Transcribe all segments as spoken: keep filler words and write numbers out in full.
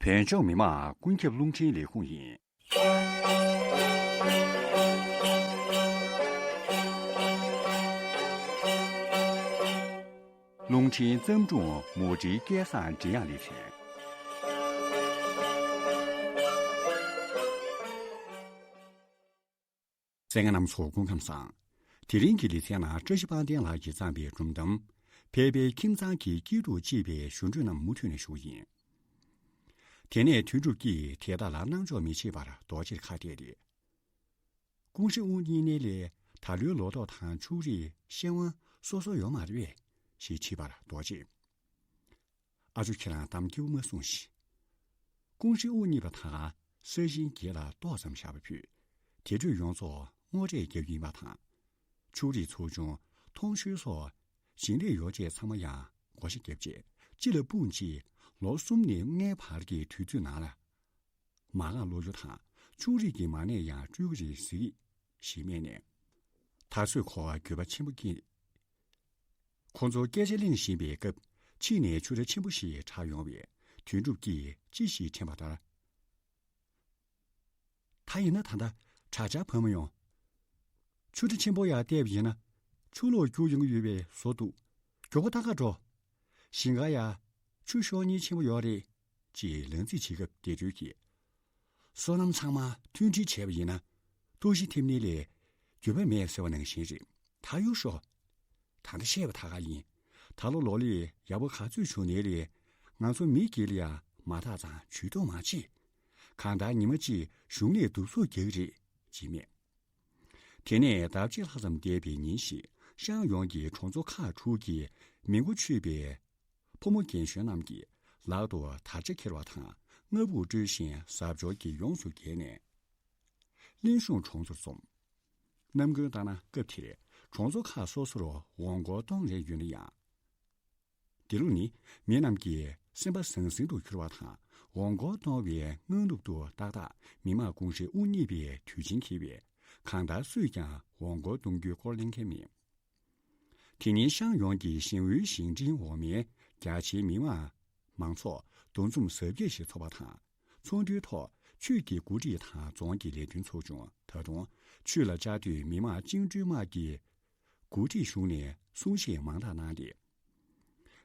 བོད་ལྗོངས་མི་དམངས་ཀུན་ཁྱབ་རླུང་འཕྲིན་ལས་ཁུངས་ཡིན། རླུང་འཕྲིན་བརྩམས་སྒྲུང་མུ་འབྲེལ་སྐལ་བཟང་འབྲི་དབྱངས་ལེ་ཚན། གསན་མཁན་རྣམ་ཚོ་སྐུ་ཁམས་བཟང་། དེ་རིང་གི་ལེ་ཚན་ནང་བཀྲ་ཤིས་དཔལ་ལྡན་ལགས་ཀྱིས་བརྩམས་པའི་སྒྲུང་གཏམ། ཕལ་པའི་ཁྱིམ་ཚང་གི་སྐྱིད་སྡུག་ཅེས་པའི་ཞབས་བྲོ་རྣམས་མུ་མཐུད་ནས་ཞུ་གི་ཡིན། དེ་ནས་དོན་གྲུབ་ཀྱིས་དེ་དག་ལ་སྣང་འཇོག་མི་བྱེད་པར་རྡོ་རྗེར་ཁ་གཏད་དེ། ཀུང་ཧྲེ་དབུ་བརྙེས་ནའི་ལས་ད་ལོའི་ལོ་ཏོག་དང་ཕྱུགས་རིགས་ཤེས་དབང་སོ་སོ་ཡོད་མ་རེད་པས་ཞེས་དྲིས་པར་རྡོ་རྗེས། ཨ་ཇོ། ཁྱེད་རང་གཏམ་སྐྱིད་པོ་མ་གསུངས་ཤིག་ཀུང་ཧྲེ་དབུ་བརྙེས་པ་དང་ས་ཞིང་གྱེས་ལ་ཏོག་ཙམ་བཞག་པ་ཕུད། དེ་འཕྲོས་ཡོངས་རྫོགས་སྔོ་དྲས་བརྒྱབ་ཡིན་པ་དང་། ཕྱུགས་རིགས་ཚོ་ཆུང་ཐོང་གཤོལ་སོགས་ཞིང་ལས་ཡོ་བྱད་ཚང་མ་ཡང་བགོ་བཤའ་བརྒྱབ་རྗེས་སྤྱི་ལ་སྤུངས་རྗེས་ལོ་གསུམ་ནས་ལྔའི་བར་གྱི་དུས་ཚོད་ནང་ལ། མ་རྐང་ལོག་རྒྱུ་དང་ཕྱུགས་རིགས་ཀྱི་མ་ནད་ཡང་སྤྲོད་ཀྱི་རེད་ཟེར་གྱི་ཞེས་སྨྲས་ནས། ད་གཟོད་ཁོ་འགྱོད་པ་ཆེན་པོ་སྐྱེས། ཁོ་ཚོ་སྐད་ཆ་གླེང་བཞིན་པའི་སྐབས་ཕྱི་ནས་ཆུ་ར་ཆེན་པོ་ཞིག་གྲགས་ཡོང་བས་དོན་གྲུབ་ཀྱིས་ཅི་ཞིག་དྲན་པ་ལྟར། ད་ཡིན་ན་ད་ལྟ་དྲག་ཆར་བབས་མ་ཡོང་། ཆུ་ར་ཆེན་པོ་ཡར་བལྟས་པ་ཡིན་ན་ཆུ་ལོག་རྒྱུག་ཡོང་གི་ཡོད་པའི་བཟོ་འདུག་མགྱོགས་པོ་ལྟ་ག་འགྲོ། ཞིང་ཁ་ཡར་ཆུ་ཤོར་ཉེན་ཆེན་པོ་ཡོད་རེད། ཅེས་ལང་རྩིས་བྱེད་སྐབས་བདེ་སྒྲོལ་གྱིས། སོ་ནམ་ཚང་མ་མཐུན་སྒྲིལ་བྱས་པ་ཡིན་ན། ཐུགས་གཞི་ཐེབས་ནི་ལས་འགྱོད་པ་མེད་ཟེར་བ་ནང་བཞིན་རེད། ད་གཡུག་ཤོག་ད་ལྟ་བཤད་པ་ད་ག་ཡིན། ད་ལོ་ལོ་ལེགས་ཡག་པོ་ག་ཚོད་བྱུང་ནའི་ལས། ང་ཚོ་མི་སྒེར་ལ་ཡང་མ་བརྟག་ཙང་ཇུས་གཏོགས་མ་བྱེད། གང་ལྟར་ཉི་མ་གཅིག་གཞུང་ནས་གདུག་རྩུབ་རྒྱག་གི་རེད་ཅེས་སྨྲས། དེ་ནས་ཟླ་གཅིག་ལྷག་ཙམ་འདས་པའི་ཉིན་ཞིག་ཤང་ཡོངས་ཀྱི་གྲོང་ཚོ་ཁག་དྲུག་གི་མི་མགོ་ཆོད་པའི་ཕོ་མོ་རྒན་གཞོན་རྣམས་ཀྱིས་ལག་ཏུ་དར་ཆ་འཁྱེར་བ་དང་སྔ་སྦུག་དཀྲོལ་བཞིན་གཟབ་མཆོར་གྱིས་ཡོངས་སུ་བརྒྱན་ནས། གླིང་གཞུང་གྲོང་ཚོར་འཛོམས། ནམ་རྒྱུན་ལྟར་ན་སྐབས་དེར་གྲོང་ཚོ་ཁག་སོ་སོར་འོང་སྐོར་གཏོང་རན་ཡོད་ན་ཡང་། འདི་ལོ་ནི་མི་རྣམས་ཀྱི་སེམས་པ་ཟང་ཟིང་དུ་གྱུར་བ་དང་འོང་སྐོར་གཏོང་བའི་སྔ་ནུབ་ཏུ་ཏག་ཏག་མི་དམངས་ཀུང་ཧྲེ་དབུ་བརྙེས་པའི་དུས་ཆེན་འཁེལ་བས་གང་ལྟར་སུས་ཀྱང་འོང་སྐོར་གཏོང་རྒྱུའི་སྐོར་གླེང་མཁན་མེད། དེ་ཉིན་ཤང་ཡོངས་ཀྱི་ཞིང་ཨུའི་ཞིང་འབྲེལ་འོག་མའི་རྒྱ་ཆེའི་མི་དམངས་མང་ཚོགས་འདུ་འཛོམས་གཟབ་རྒྱས་ཤིག་ཚོགས་པ་དང་ཚོགས་འདུའི་ཐོག་ཆུས་ཀྱི་འགོ་ཁྲིད་དང་རྫོང་གི་ལས་དོན་ཚོགས་ཆུང་ད་དུང་ཆུས་ལ་བཅའ་སྡོད་མི་དམངས་བཅིངས་འགྲོལ་དམག་གི་འགོ་ཁྲིད་བཞུགས་ནས་གསུང་བཤད་མང་དྲགས་གནང་སྟེ།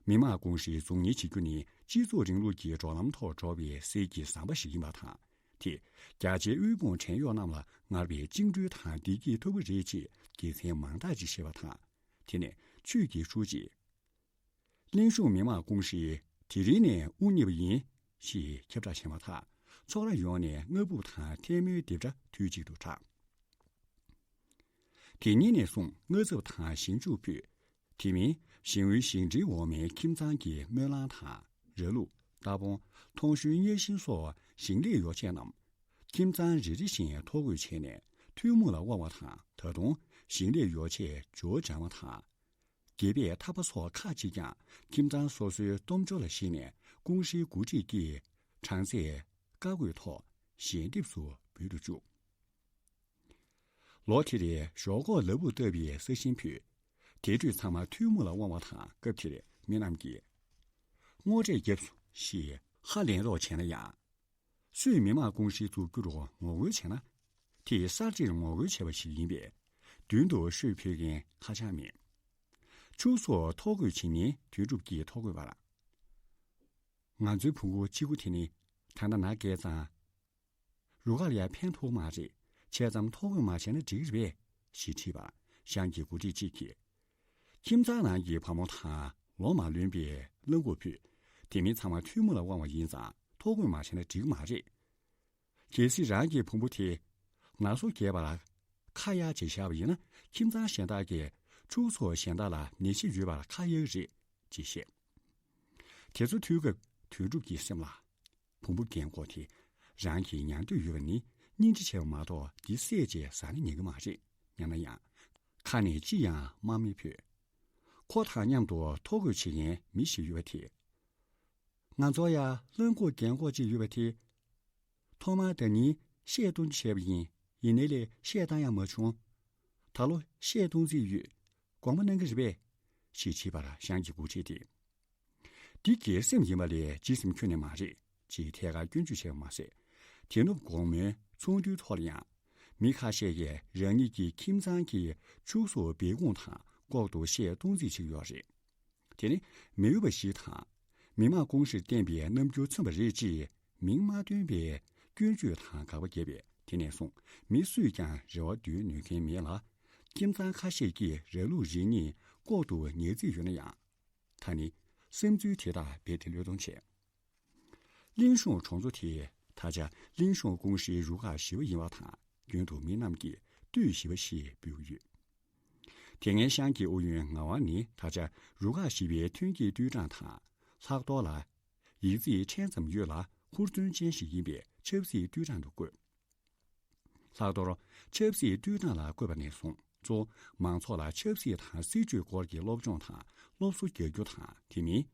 མི་དམངས་ཀུང་ཧྲེ་རྫོང་གཉེར་བྱེད་རྒྱུ་ནི་སྤྱི་ཚོགས་རིང་ལུགས་ཀྱི་འགྲོ་ལམ་ཐོག་འགྲོ་བའི་གསེར་གྱི་ཟམ་པ་ཞིག་ཡིན་པ་དང་། དེས་རྒྱ་ཆེའི་དབུལ་ཕོངས་བྲན་གཡོག་རྣམས་ལ་སྔར་བས་བཅིངས་འགྲོལ་དང་བདེ་སྐྱིད་ཐོབ་ཀྱི་རེད་ཅེས་དགེ་མཚན་མང་དག་ཅིག་བཤད་པ་དང་། དེ་ནས་ཆུས་ཀྱི་ཧྲུའུ་ཅི། གླིང་གཞུང་མི་དམངས་ཀུང་ཧྲེ་དེ་རིང་ནས་དབུ་བརྙེས་པ་ཡིན་ཞེས་ཁྱབ་བསྒྲགས་བྱས་མ་ཐག་ཚོགས་ར་ཡོངས་ནས་སྔ་སྦུབ་དང་ཐལ་མོའི་རྡེབ་སྒྲ་དུས་གཅིག་ཏུ་གྲགས། དེ་ཉིན་ནས་བཟུང་སྔ་ཚབ་དང་ཞིང་ཕྱུགས་ཕུད། དེ་མིན་ཞིང་ཨུའི་ཞིང་འབྲེལ་འོག་མའི་ཁྱིམ་ཚང་གི་སྨོན་ལམ་དང་ར་ལུག་ལྟ་སྤོང་ཐོང་གཤོལ་གཉེར་ཤིང་སོགས་ཞིང་ལས་ཡོ་བྱད་རྣམས་ཁྱིམ་ཚང་རེ་རེ་བཞིན་ཐོ་འགོད་བྱས་ནས་ཐུན་མོང་ལ་དབང་བ་དང་ད་དུང་ཞིང་ལས་ཡོ་བྱད་ཇོ་བོ་བྱམས་པ་དང་། དགེ་བའི་ཐར་པ་སོགས་ཁག་ཅིག་ཀྱང་ཁྱིམ་ཚང་སོ་སོའི་སྟོབས་འབྱོར་ལ་གཞིགས་ནས་ཀུང་ཧྲེའི་འགོ་ཁྲིད་ཀྱིས་གྲངས་ཚད་བཀའ་བསྒོའི་ཐོག་ཞལ་འདེབས་སུ་འབུལ་དུ་བཅུག་ལོ་དེར་ཞོག་ཁོག་ལ་ཕུག་བཏབ་པའི་ས་ཞིང་ཕུད། དེ་དུས་ཚང་མ་ཐུན་མོང་ལ་དབང་བ་དང་སྐབས་དེར་མི་རྣམས་ཀྱིས། སྔོ་དྲས་བརྒྱབ་སོང་ཞེས་ཧ་ལས་རོགས་བྱས་ན་ཡང་། སུས་མི་དམངས་ཀུང་ཧྲེ་འཛུགས་རྒྱུར་ངོ་རྒོལ་བྱས་ན། དེས་གསར་བརྗེར་ངོ་རྒོལ་བྱས་པ་ཞིག་ཡིན་པས། མདུན་དུ་ཤོད་ཕོད་མཁན་ཧ་ཅང་མེད། ཕྱུགས་ཟོག་ཐོ་འགོད་བྱེད་ཉིན་དོན་གྲུབ་ཀྱིས་ཐོ་འགོད་པར། ང་ཚོའི་བུ་མགོ་གཅིག་པུ་དེ་ནི་ད་ལྟ་ན་སྐལ་བཟང་། རུ་ཁག་ལ་ཡང་ཕན་ཐོགས་མ་རེད། བྱས་ཙང་ཐོ་འགོད་མ་བྱས་ན་འགྲིག་གི་རེད་པས། ཞེས་དྲིས་པར་ཤང་གི་འགོ་ཁྲིད་གཅིག་གིས། ཁྱིམ་ཚང་ནང་གི་བུ་མོ་དང་ལོ་མ་ལོན་པའི་གླང་གོག་ཕུད། དེ་མིན་ཚང་མ་ཐུན་མོང་ལ་དབང་བ་ཡིན་ཙང་ཐོ་འགོད་མ་བྱས་ན་འགྲིག་གི་མ་རེད། གལ་སྲིད་རང་གི་བུ་མོ་དེ་ན་སོ་རྒས་པ་ལ་ཁ་གཡར་བྱས་བཞག་པ་ཡིན་ན་ཁྱིམ་ཚང་གཞན་དག་གིས་ཕྱུགས་ཟོག་གཞན་དག་ལ་ནད་གཞི་ཡོད་པར་ཁ་གཡར་གྱི་རེད་ཅེས་བཤད། དེ་ཚོ་ཐོས་སྐབས་དོན་གྲུབ་ཀྱི་སེམས་ལ། བུ་མོ་རྒན་གོག་དེ་རང་གི་ཉལ་འདོད་ཡོད་པ་ནི་སྙིང་རྗེ་ཆེ་བ་མ་གཏོགས་འདི་བསད་རྗེས་ཟ་ན་ཉན་གི་མ་རེད། ཡང་ན་ཡང་ཁ་ནས་ཅི་ཡང་སྨྲ་མི་ཕོད། ཁོ་དང་མཉམ་དུ་ཐོ་འགོད་བྱེད་མཁན་མི་ཞིག་ཡོད་པ་དེས། ང་ཚོར་ཡང་གླང་གོག་རྒན་གོག་ཅིག་ཡོད་པ་དེས། ཐོག་མར་ཟླ་ཉིན་བཤས་གཏོང་རྒྱུ་བྱས་པ་ཡིན། ཡིན་ནའི་ལས་བཤས་བཏང་ཡང་མ་བྱུང་། ད་ལོ་བཤས་གཏོང་རྩིས་ཡོད། དགོངས་པ་གནང་གི་རེད་པས། ཞེས་དྲིས་པར་ཤང་གི་འགོ་ཁྲིད་དེས། འདི་སྒེར་སེམས་ཡིན་པ་ལས་ཇི་སེམས་ཁྱོན་ནས་མ་རེད། ཅེས་ཐད་ཀར་སྐྱོན་བརྗོད་བྱས་པ་མ་ཟད། དེ་ནུབ་དགོང་མོའི་ཚོགས་འདུའི་ཐོག་ལ་ཡང་། མི་ཁ་ཤས་ཀྱིས་རང་ཉིད་ཀྱི་ཁྱིམ་ཚང་གི་ཕྱུགས་ཟོག་སྦས་སྐུང་དང་ལྐོག་ཏུ་བཤས་གཏོང་རྩིས་བྱེད་ཀྱི་ཡོད་རེད། དེ་ནི་མི་འོས་པ་ཞིག་དང་། མི་མང་དགོངས་གཞིར་བསྟན་པའི་རྣམ་འགྱུར་མཚོན་པ་རེད་ཅེས་མིང་མ་བཏོན་པའི་སྐྱོན་བརྗོད་དང་དགག་པ་བརྒྱབ་པས། དེ་ནས་བཟུང་མི་སུས་ཀྱང་རེ་བ་འདོན་ནུས་མཁན་མེད་ལ། ཁྱིམ་ཚང་ཁ་ཤས་ཀྱིས་ར་ལུག་རེ་གཉིས་ལྐོག་ཏུ་ཉར་རྩིས་ཡོད་ན་ཡང་། ད་ནི་བསམ་ཚུལ་དེ་དག་རྦད་དེ་བློས་གཏོང་བྱས། གླིང་གཞུང་གྲོང་ཚོ་དེ་ད་ཆ་གླིང་གཞུང་ཀུང་ཧྲེའི་རུ་ཁག་བཞི་པ་ཡིན་པ་དང་། རྒྱུན་དུ་མི་རྣམས་ཀྱིས་སྟོད་བཞི་པ་ཞེས་འབོད་ཀྱི་ཡོད། དེ་སྔའི་ཤང་གི་ཨུ་ཡོན་ངག་དབང་ནི་ད་ཆ་རུ་ཁག་བཞི་པའི་ཐོན་སྐྱེད་ཏུའུ་ཀྲང་དང་། ལྷག་རྡོར་ལ་ཡིག་རྩིས་ཕྲན་ཙམ་ཡོད་ལ་ཧུར་བརྩོན་ཅན་ཞིག་ཡིན་པས་ཆབ་སྲིད་ཏུའུ་ཀྲང་དུ་བསྐོས། ལྷག་རྡོར་ཆབ་སྲིད་ཏུའུ་ཀྲང་ལ་བསྐོས་པ་ནས་བཟུང་གཙོ་བོ་མང་ཚོགས་ལ་ཆབ་སྲིད་དང་སྲིད་བྱུས་སྐོར་གྱི་སློབ་སྦྱོང་དང་སློབ་གསོ་རྒྱག་རྒྱུ་དང་། དེ་མིན།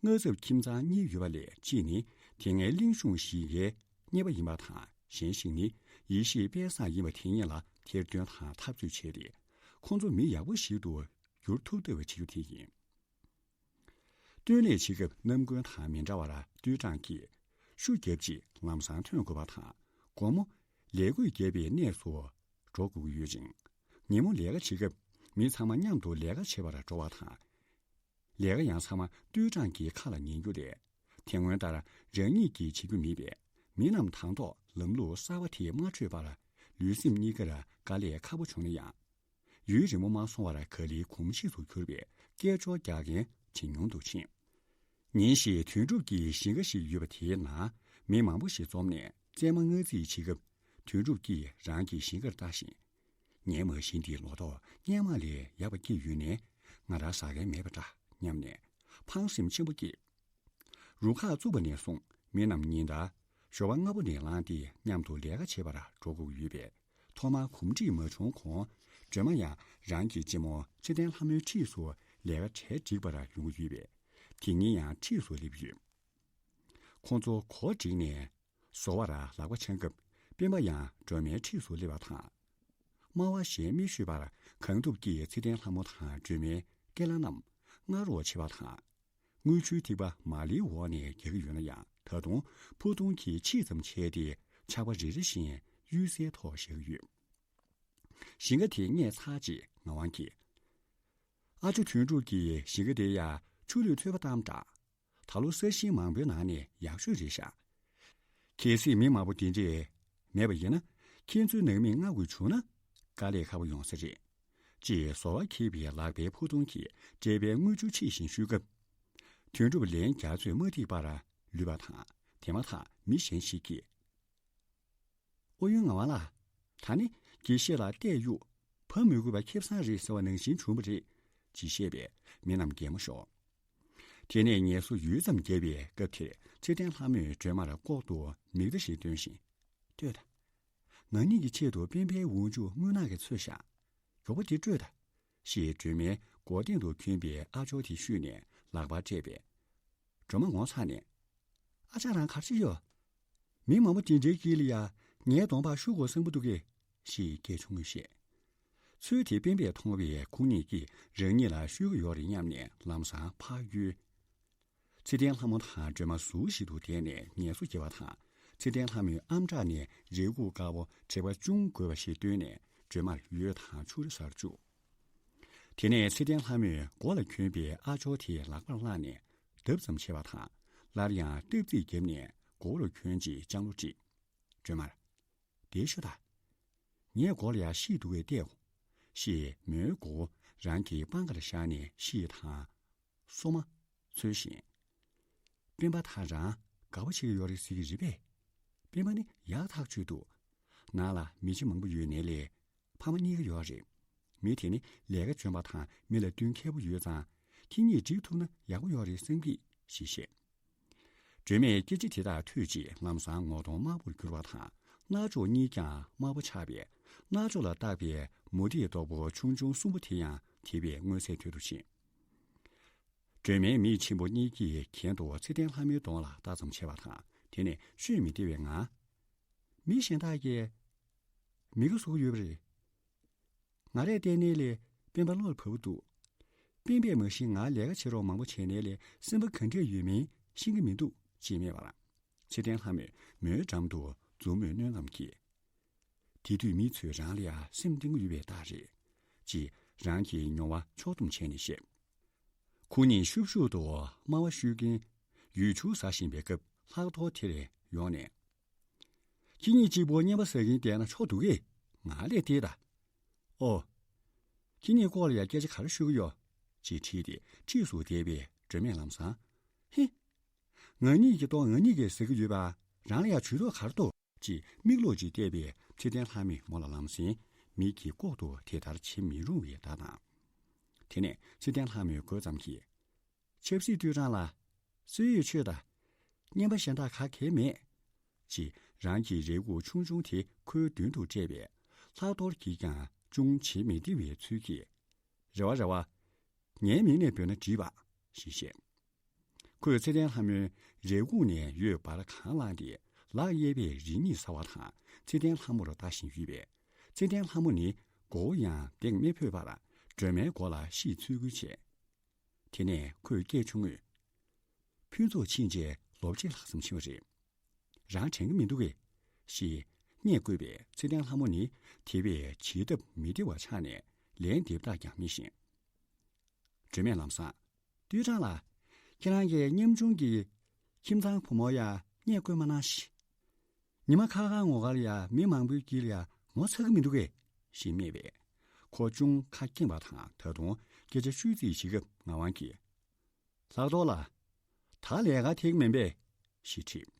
མངའ་ཚབ་ཁྱིམ་ཚང་གཉིས་ཡོད་པ་ལས་གཅིག་ནི་དེ་སྔའི་གླིང་གཞུང་བཞི་ཀའི་གཉེར་པ་ཡིན་པ་དང་། གཞན་ཞིག་ནི་ཡེ་ཤེས་དཔལ་བཟང་ཡིན་པ་དེ་གཉིས་ལ་ཐེར་འདོན་དང་འཐབ་རྩོད་བྱས་ཏེ། ཁོང་ཚོ་མི་ཡག་པོ་ཞིག་ཏུ་འགྱུར་ཐུབ་ཐུབ་པ་བྱེད་རྒྱུ་དེ་ཡིན། སྟོན་ལས་བྱེད་སྐབས་ནམ་རྒྱུན་དང་མི་འདྲ་བར་ཏུའུ་ཀྲང་གིས་ཤུ་རྒྱབ་རྗེས་ལམ་སང་ཐོན་དགོས་པ་དང་། དགོང་མོ་ལས་གོས་རྒྱག་པའི་གནས་སུ་འགྲོ་དགོས་ཀྱི་ཡོད་ཅིང་། ཉིན་མོ་ལས་ཀ་བྱེད་སྐབས་མི་ཚང་མ་མཉམ་དུ་ལས་ཀ་བྱེད་པར་འགྲོ་བ་དང་། ལས་ཀ་ཡང་ཚང་མ་ཏུའུ་ཀྲང་གི་ཁ་ལ་ཉན་རྒྱུ་ལས། དེ་སྔོན་ལྟར་རང་ཉིད་ཀྱིས་བྱེད་རྒྱུ་མེད་པས། མི་རྣམས་དང་ཐོག་ལམ་ལུགས་གསར་པ་དེ་མ་འཕྲོད་པར་ལུས་སེམས་གཉིས་ཀར་དཀའ་ལས་ཁག་པོ་བྱུང་ན་ཡང་། ཡུན་རིང་པོ་མ་སོང་བར་ག་ལེར་གོམས་གཤིས་སུ་གྱུར་པས་སྐད་ཅོར་རྒྱག་མཁན་ཇེ་ཉུང་དུ་ཕྱིན། ཉིན་ཞིག་དོན་གྲུབ་ཀྱི་ཞིང་ཁ་ཞིག་ཡོད་པ་དེའི་ནང་མི་མང་པོ་ཞིག་འཛོམས་ནས་རྩེད་མོ་རྔ་རྩིས་བྱེད་སྐབས། དོན་གྲུབ་ཀྱིས་རང་གི་ཞིང་ཁར་ལྟ་བཞིན། ངའི་མ་གཞི་འདིའི་ལོ་ཏོག་སྔོན་མ་ལས་ཡག་པ་སྐྱེས་ཡོད་ནའི་ང་རང་ཟ་མཁན་མེད་པ་འདྲ་སྙམ་ནས་ཕངས་སེམས་ཆེན་པོ་སྐྱེས། རུ་ཁག་བཙུགས་པ་ནས་བཟུང་མི་རྣམས་ཉིན་ལྟར་ཞོགས་པ་སྔ་པོ་ནས་ལངས་ཏེ་མཉམ་དུ་ལས་ཀ་བྱེད་པར་འགྲོ་དགོས་ཀྱི་ཡོད་པས། ཐོག་མར་གོམས་འདྲིས་མ་བྱུང་གོང་སྒྲོལ་མ་ཡང་རང་གི་གཅེན་མོ་ཚེ་བརྟན་ལྷ་མོའི་འཁྲིས་སུ་ལས་ཀ་གྲ་སྒྲིག་པར་ཡོང་གི་ཡོད་པས། དེ་ཉིན་ཡང་འཁྲིས་སུ་སླེབས་ཡོད། ཁོང་ཚོ་གོ་སྒྲིག་ནས་ཟོར་བར་ལག་པ་འཆང་སྐབས་སྤེན་པ་ཡང་སྒྲོལ་མའི་འཁྲིས་སུ་སླེབས་པ་དང་། དམའ་བ་ཞན་མི་ཤོད་པར་གང་ཐུབ་ཀྱིས་ཚེ་བརྟན་ལྷ་མོ་དང་སྒྲོལ་མའི་སྐེ་ལ་བསྣམས་སྔ་རོགས་བྱེད་པ་དང་། དངུལ་ཆུའི་ཐིགས་པ་མ་ལེའི་འོག་ནས་རྒྱག་གི་ཡོད་ན་ཡང་། ད་དུང་ཕུ་ཐུང་གིས་ཕྱིས་ཙམ་བྱས་ཏེ་ཆར་པ་རེ་རེ་བཞིན་གཡུལ་སའི་ཐོག་བཞག་གི་ཡོད། ཞིང་ཁ་དེ་རྙེད་ཚར་རྗེས་ངག་དབང་གིས། ཨ་ཅོ་དོན་གྲུབ་ཀྱིས་ཞིང་ཁ་དེ་ཡ་ཆུ་ལུད་ཐོལ་པ་བཏང་དྲགས། ད་ལོ་ས་ཞིང་མང་པོའི་ནང་ནས་ཡག་ཤོས་རེད་ཤག། གལ་སྲིད་མི་མང་པོ་དེ་འདྲས་མེད་པ་ཡིན་ན། ཁྱེད་ཚོའི་ནང་མི་ལྔ་དགུ་བྱུང་ན་དཀའ་ལས་ཁག་པོ་ཡོང་ས་རེད། ཅེས་ཟོར་བ་འཁྱེར་བའི་ལག་པའི་ཕུ་ཐུང་གིས་སྤྲད་པའི་དངུལ་ཆུ་ཕྱིས་བཞིན་ཞུས་སྐབས། དོན་གྲུབ་ལན་རྒྱག་ཚོད་མ་ཐིག་པར་ལུས་པ་དང་། དེ་མ་ཐག་མི་གཞན་ཞིག་གིས། ཨོ་ཡོན་ངག་དབང་ལགས། ད་ནི་དགེ་བཤེས་ལགས་བལྟས་གཡུག་བ་མི་དགོས་པ་ཁེ་བཟང་རེད་ཟེར་བ་ནང་བཞིན་བྱུང་བ་རེད། ཅེས་བཤད་པས་མི་རྣམས་གད་མོ་ཤོར། དེ་ནས་ངལ་གསོ་ཡུད་ཙམ་བརྒྱབ་པའི་སྐབས་དེར་ཚེ་བརྟན་ལྷ་མོས་སྒྲོལ་མར་ལྐོག་ཏུ་མིག་མཐའ་ཞིག་སྟོན་བཞིན། ལྟོས་དང་། ང་གཉིས་ཀྱི་ཆེད་དུ་སྤེན་པའི་འོག་འཇུག་རྔུལ་ནག་གིས་ཚོས་བཞག། མགྱོགས་པོ་དེ་སྤྲོད་དང་། ཞེས་སྒྲོལ་མའི་མགོ་སྟེང་དུ་གྱོན་པའི་ཨ་ཅོ་དེ་བཤུས་ནས་ལག་པར་སྤྲད་པས། སྒྲོལ་མ་ངོ་ཚ་ནས། ཨ་ཅག་རང་ག་རེ་བྱེད་ཀྱི་ཡོད། མི་མང་པོ་དེ་འདྲའི་དཀྱིལ་ལ་ཡ་ངའི་གདོང་པར་བཤུ་དགོས་བསམ་གྱི་འདུག་གས། ཞེས་སྐད་ཆུང་ངུས་བཤད། ཚུལ་དེ་སྤེན་པས་མཐོང་བས་ཁོང་གཉིས་ཀྱིས་རང་ཉིད་ལ་བཤུ་གི་ཡོད་རེད་སྙམ་ནས་ལམ་སང་ཕར་གཡུལ། ཚེ་བརྟན་ལྷ་མོ་དང་སྒྲོལ་མ་ཟུར་ཞིག་ཏུ་བསྡད་ནས་ངལ་གསོ་བྱེད་པ་དང་། ཚེ་བརྟན་ལྷ་མོས་ཨམ་ཕྲག་ནས་རས་ཁུག་དཀར་པོ་བྲེག་པ་ཅུང་རྒོད་པ་ཞིག་བཏོན་ནས་སྒྲོལ་མར་འོད་དང་ཆུ་རེ་ཟར་བཅུག། དེ་ནས་ཚེ་བརྟན་ལྷ་མོས་མགོ་ལ་གྱོན་པའི་ཨ་ཅོ་དེ་ལག་པར་བླངས་ནས་བརྡབ་ཙམ་བྱས་པ་དང་། སླར་ཡང་སྟབས་རྩིས་བརྒྱབ་ནས་མགོ་བོ་ལ་གྱོན་རྗེས་ལྕང་ལོ་དཀྲིས། སྒྲོལ་མར། བསྡད་ཤོག་ད། ངས་མགོ་ལ་ཡར་ཤིག་འདུག་གས་བལྟས། ཞེས་མོའི་མགོ་བོ་རང་གི་པང་ཁར་བཞག་ནས་ཤིག་དང་། སོ་མ། འཚོལ་བཞིན། སྤེན་པ་དང་རང་དགའ་པོ་བྱེད་ཀྱི་ཡོད་རེད་ཟེར་གྱི་རེད་པས། སྤེན་པ་ནི་ཡག་ཐག་ཆོད་འདུག། ནང་ལ་མི་ཚེ་མང་པོ་ཡོད་ནའི་ལས། ཕ་མ་གཉིས་ཀ་ཡོད་རེད། མི་དེ་ནི་ལས་ཀ་འཇོན་པ་དང་མི་ལ་བསྟུན་མཁས་པོ་ཡོད་ཙང་། ཁྱེད་གཉིས་འགྲིག་ཐུབ་ན་ཡག་པོ་ཡོད་རེད་བསམ་གི། ཞེས་བཤད། སྒྲོལ་མས་སྐད་ཆ་དེ་དག་ཐོས་རྗེས་ལམ་སང་ངོ་གདོང་དམར་པོར་གྱུར་བ་དང་། རྣ་ཅོག་གཉིས་ཀྱང་དམར་པོ་ཆགས་པས། རྣ་ཅོག་ལ་བཏགས་པའི་མུ་ཏིག་རྡོག་པོ་ཆུང་ཆུང་གསུམ་པོ་དེ་ཡང་དེ་བས་མངོན་གསལ་དོད་དུ་ཕྱིན། སྒྲོལ་མའི་མིག་ཆེན་པོ་གཉིས་ཀྱིས་གྱེན་དུ་ཚེ་བརྟན་ལྷ་མོའི་གདོང་ལ་ལྟ་ཙམ་བྱས་པ་དང་། དེ་ནས་བཤོད་མི་བདེ་བའི་ངང་། མི་གཞན་དག་གིས་མི་ག་བཟོ་གི་ཡོད་པ་རེད། ང་རས་བལྟས་ནའི་ལས་སྤེན་པ་བློ་ལ་བབས་འདུག། སྤེན་པས་མ་གཞི་ང་ལས་ཀ་བྱེད་རོགས་མང་པོ་བྱས་ནའི་ལས་སེམས་པ་ག་འདྲས་ཡོད་མིན་ཤེས་ཀྱི་མི་འདུག་ཅེས་སྨྲས་པར། ཚེ་བརྟན་ལྷ་མོས་མོའི་འགྲམ་དུ་འཛུལ་མོས་གནོད་ངམ་གྱིས། དེ་དུས་མི་ཚོས་རང་ལ་ཡང་སེམས་གཏིང་གི་ཡོད་པའི་རྟགས་རེད། ཅེས་རང་གི་མྱོང་བ་ཕྱོགས་བསྡོམས་བྱས་ནས་བཤད། ཁོ་གཉིས་ཤུབ་ཤུབ་ཏུ་དམའ་བ་བཤུས་ཀྱིན་ཡུལ་ཆུ་ཟ་བཞིན་པའི་སྐབས། ལྷག་རྡོར་དེར་ཡོང་ནས། ཁྱེད་གཉིས་གཅིག་པོ་རྔན་པ་ཟ་གིན་བསྡད་ན་ཆོག་འདུག་གས། ང་ལས་བལྟས་ད། ཨོ། ཁྱེད་གཉིས་སྐོར་ལ་ཡང་སྐད་ཆ་ག་རེ་ཤོད་ཀྱི་ཡོད། ཅེས་དྲིས་ཏེ་འཁྲིས་སུ་བསྡད་པའི་སྒྲོལ་མས་ལམ་སང་། ཧི། ང་གཉིས་ཀྱི་ལྟོ་ང་གཉིས་ཀྱིས་ཟ་གི་ཡོད་པ། རང་ལ་ཡང་ཇུས་གཏོགས་ག་རེ་འདུག། ཅེས་མིག་ལོག་ཅིག་བལྟས་པས་ཚེ་བརྟན་ལྷ་མོས་མོ་ལ་ལམ་སེང་མིག་གིས་ལྐོག་ཏུ་དེ་ལྟར་བྱེད་མི་རུང་བའི་བརྡ་དང་། དེ་ནས་ཚེ་བརྟན་ལྷ་མོས་དགོད་ཙམ་གྱིས། ཆབ་སྲིད་དུད་གྲང་ལ། གསོལ་ཡོད་ཆོས་དང་། རྔན་པ་གཞན་དག་ག་གེ་མེད། ཅེས་རང་གི་རས་ཁུག་ཆུང་ཆུང་དེ་ཁོའི་མདུན་དུ་སྤྲད་པས། ལྷག་རྡོར་གྱིས་ཀྱང་ཅུང་བྱེད་མི་བདེ་བའི་ཚུལ་གྱིས། རེ་བ་རེ་བ། ངའི་མིང་ནས་འབོད་ན་འགྲིག་པ། ཞེས་བཤད། ཁོས་ཚེ་བརྟན་ལྷ་མོའི་རས་ཁུག་ནས་ཡོད་འབར་གང་བླངས་ཏེ། ལག་གཡས་པས་རེ་གཉིས་ཟ་བ་དང་ཚེ་བརྟན་ལྷ་མོར་ལྟ་བཞིན་ཡོད་པས། ཚེ་བརྟན་ལྷ་མོ་ནི་མགོ་བོ་ཡང་གདེང་མི་ཕོད་པར་སྒྲོལ་མའི་མགོ་ལ་གཤིས་འཚོལ་ཁུལ་བྱས། དེ་ནས་ཁོས་སྐད་ཆུང་ངུས། ཕུན་ཚོགས་ཕྱིན་རྗེས་ལོ་གཅིག་ལྷག་ཙམ་ཕྱིན་པ་རེད། རང་དྲན་གྱི་མི་འདུག་གས། ཞེས་བསྙད་བཀོད་པས་ཚེ་བརྟན་ལྷ་མོ་ནི་དེ་བས་བྱེད་ཐབས་མི་བདེ་བ་ཆགས་ནས་ལན་འདེབས་སྟངས་ཀྱང་མི་ཤེས། སྒྲོལ་མས་ལམ་སང་། ཏུའུ་ཀྲང་ལགས། ཁྱེད་རང་གིས་ཉམ་ཆུང་གི་ཁྱིམ་ཚང་བུ་མོ་ཡ་བསྙད་བཀོད་མ་གནང་ཞིག། ཉི་མ་ཁ་ཁ་ངོ་དཀར་ལ་ཡ་མི་མང་པོའི་དཀྱིལ་ལ་ཡ་ངོ་ཚ་གི་མི་འདུག་གས། ཞེས་སྨྲས་པས། ཁོ་ཅུང་ཁ་སྐྱེངས་པ་དང་ད་དུང་སྐད་ཆ་ཤོད་རྩིས་བྱེད་སྐབས་ངག་དབང་གིས། ལྷག་རྡོར་ལགས། ད་ལས་ཀ་ཐེག་མིན་པས། ཞེས་དྲིས།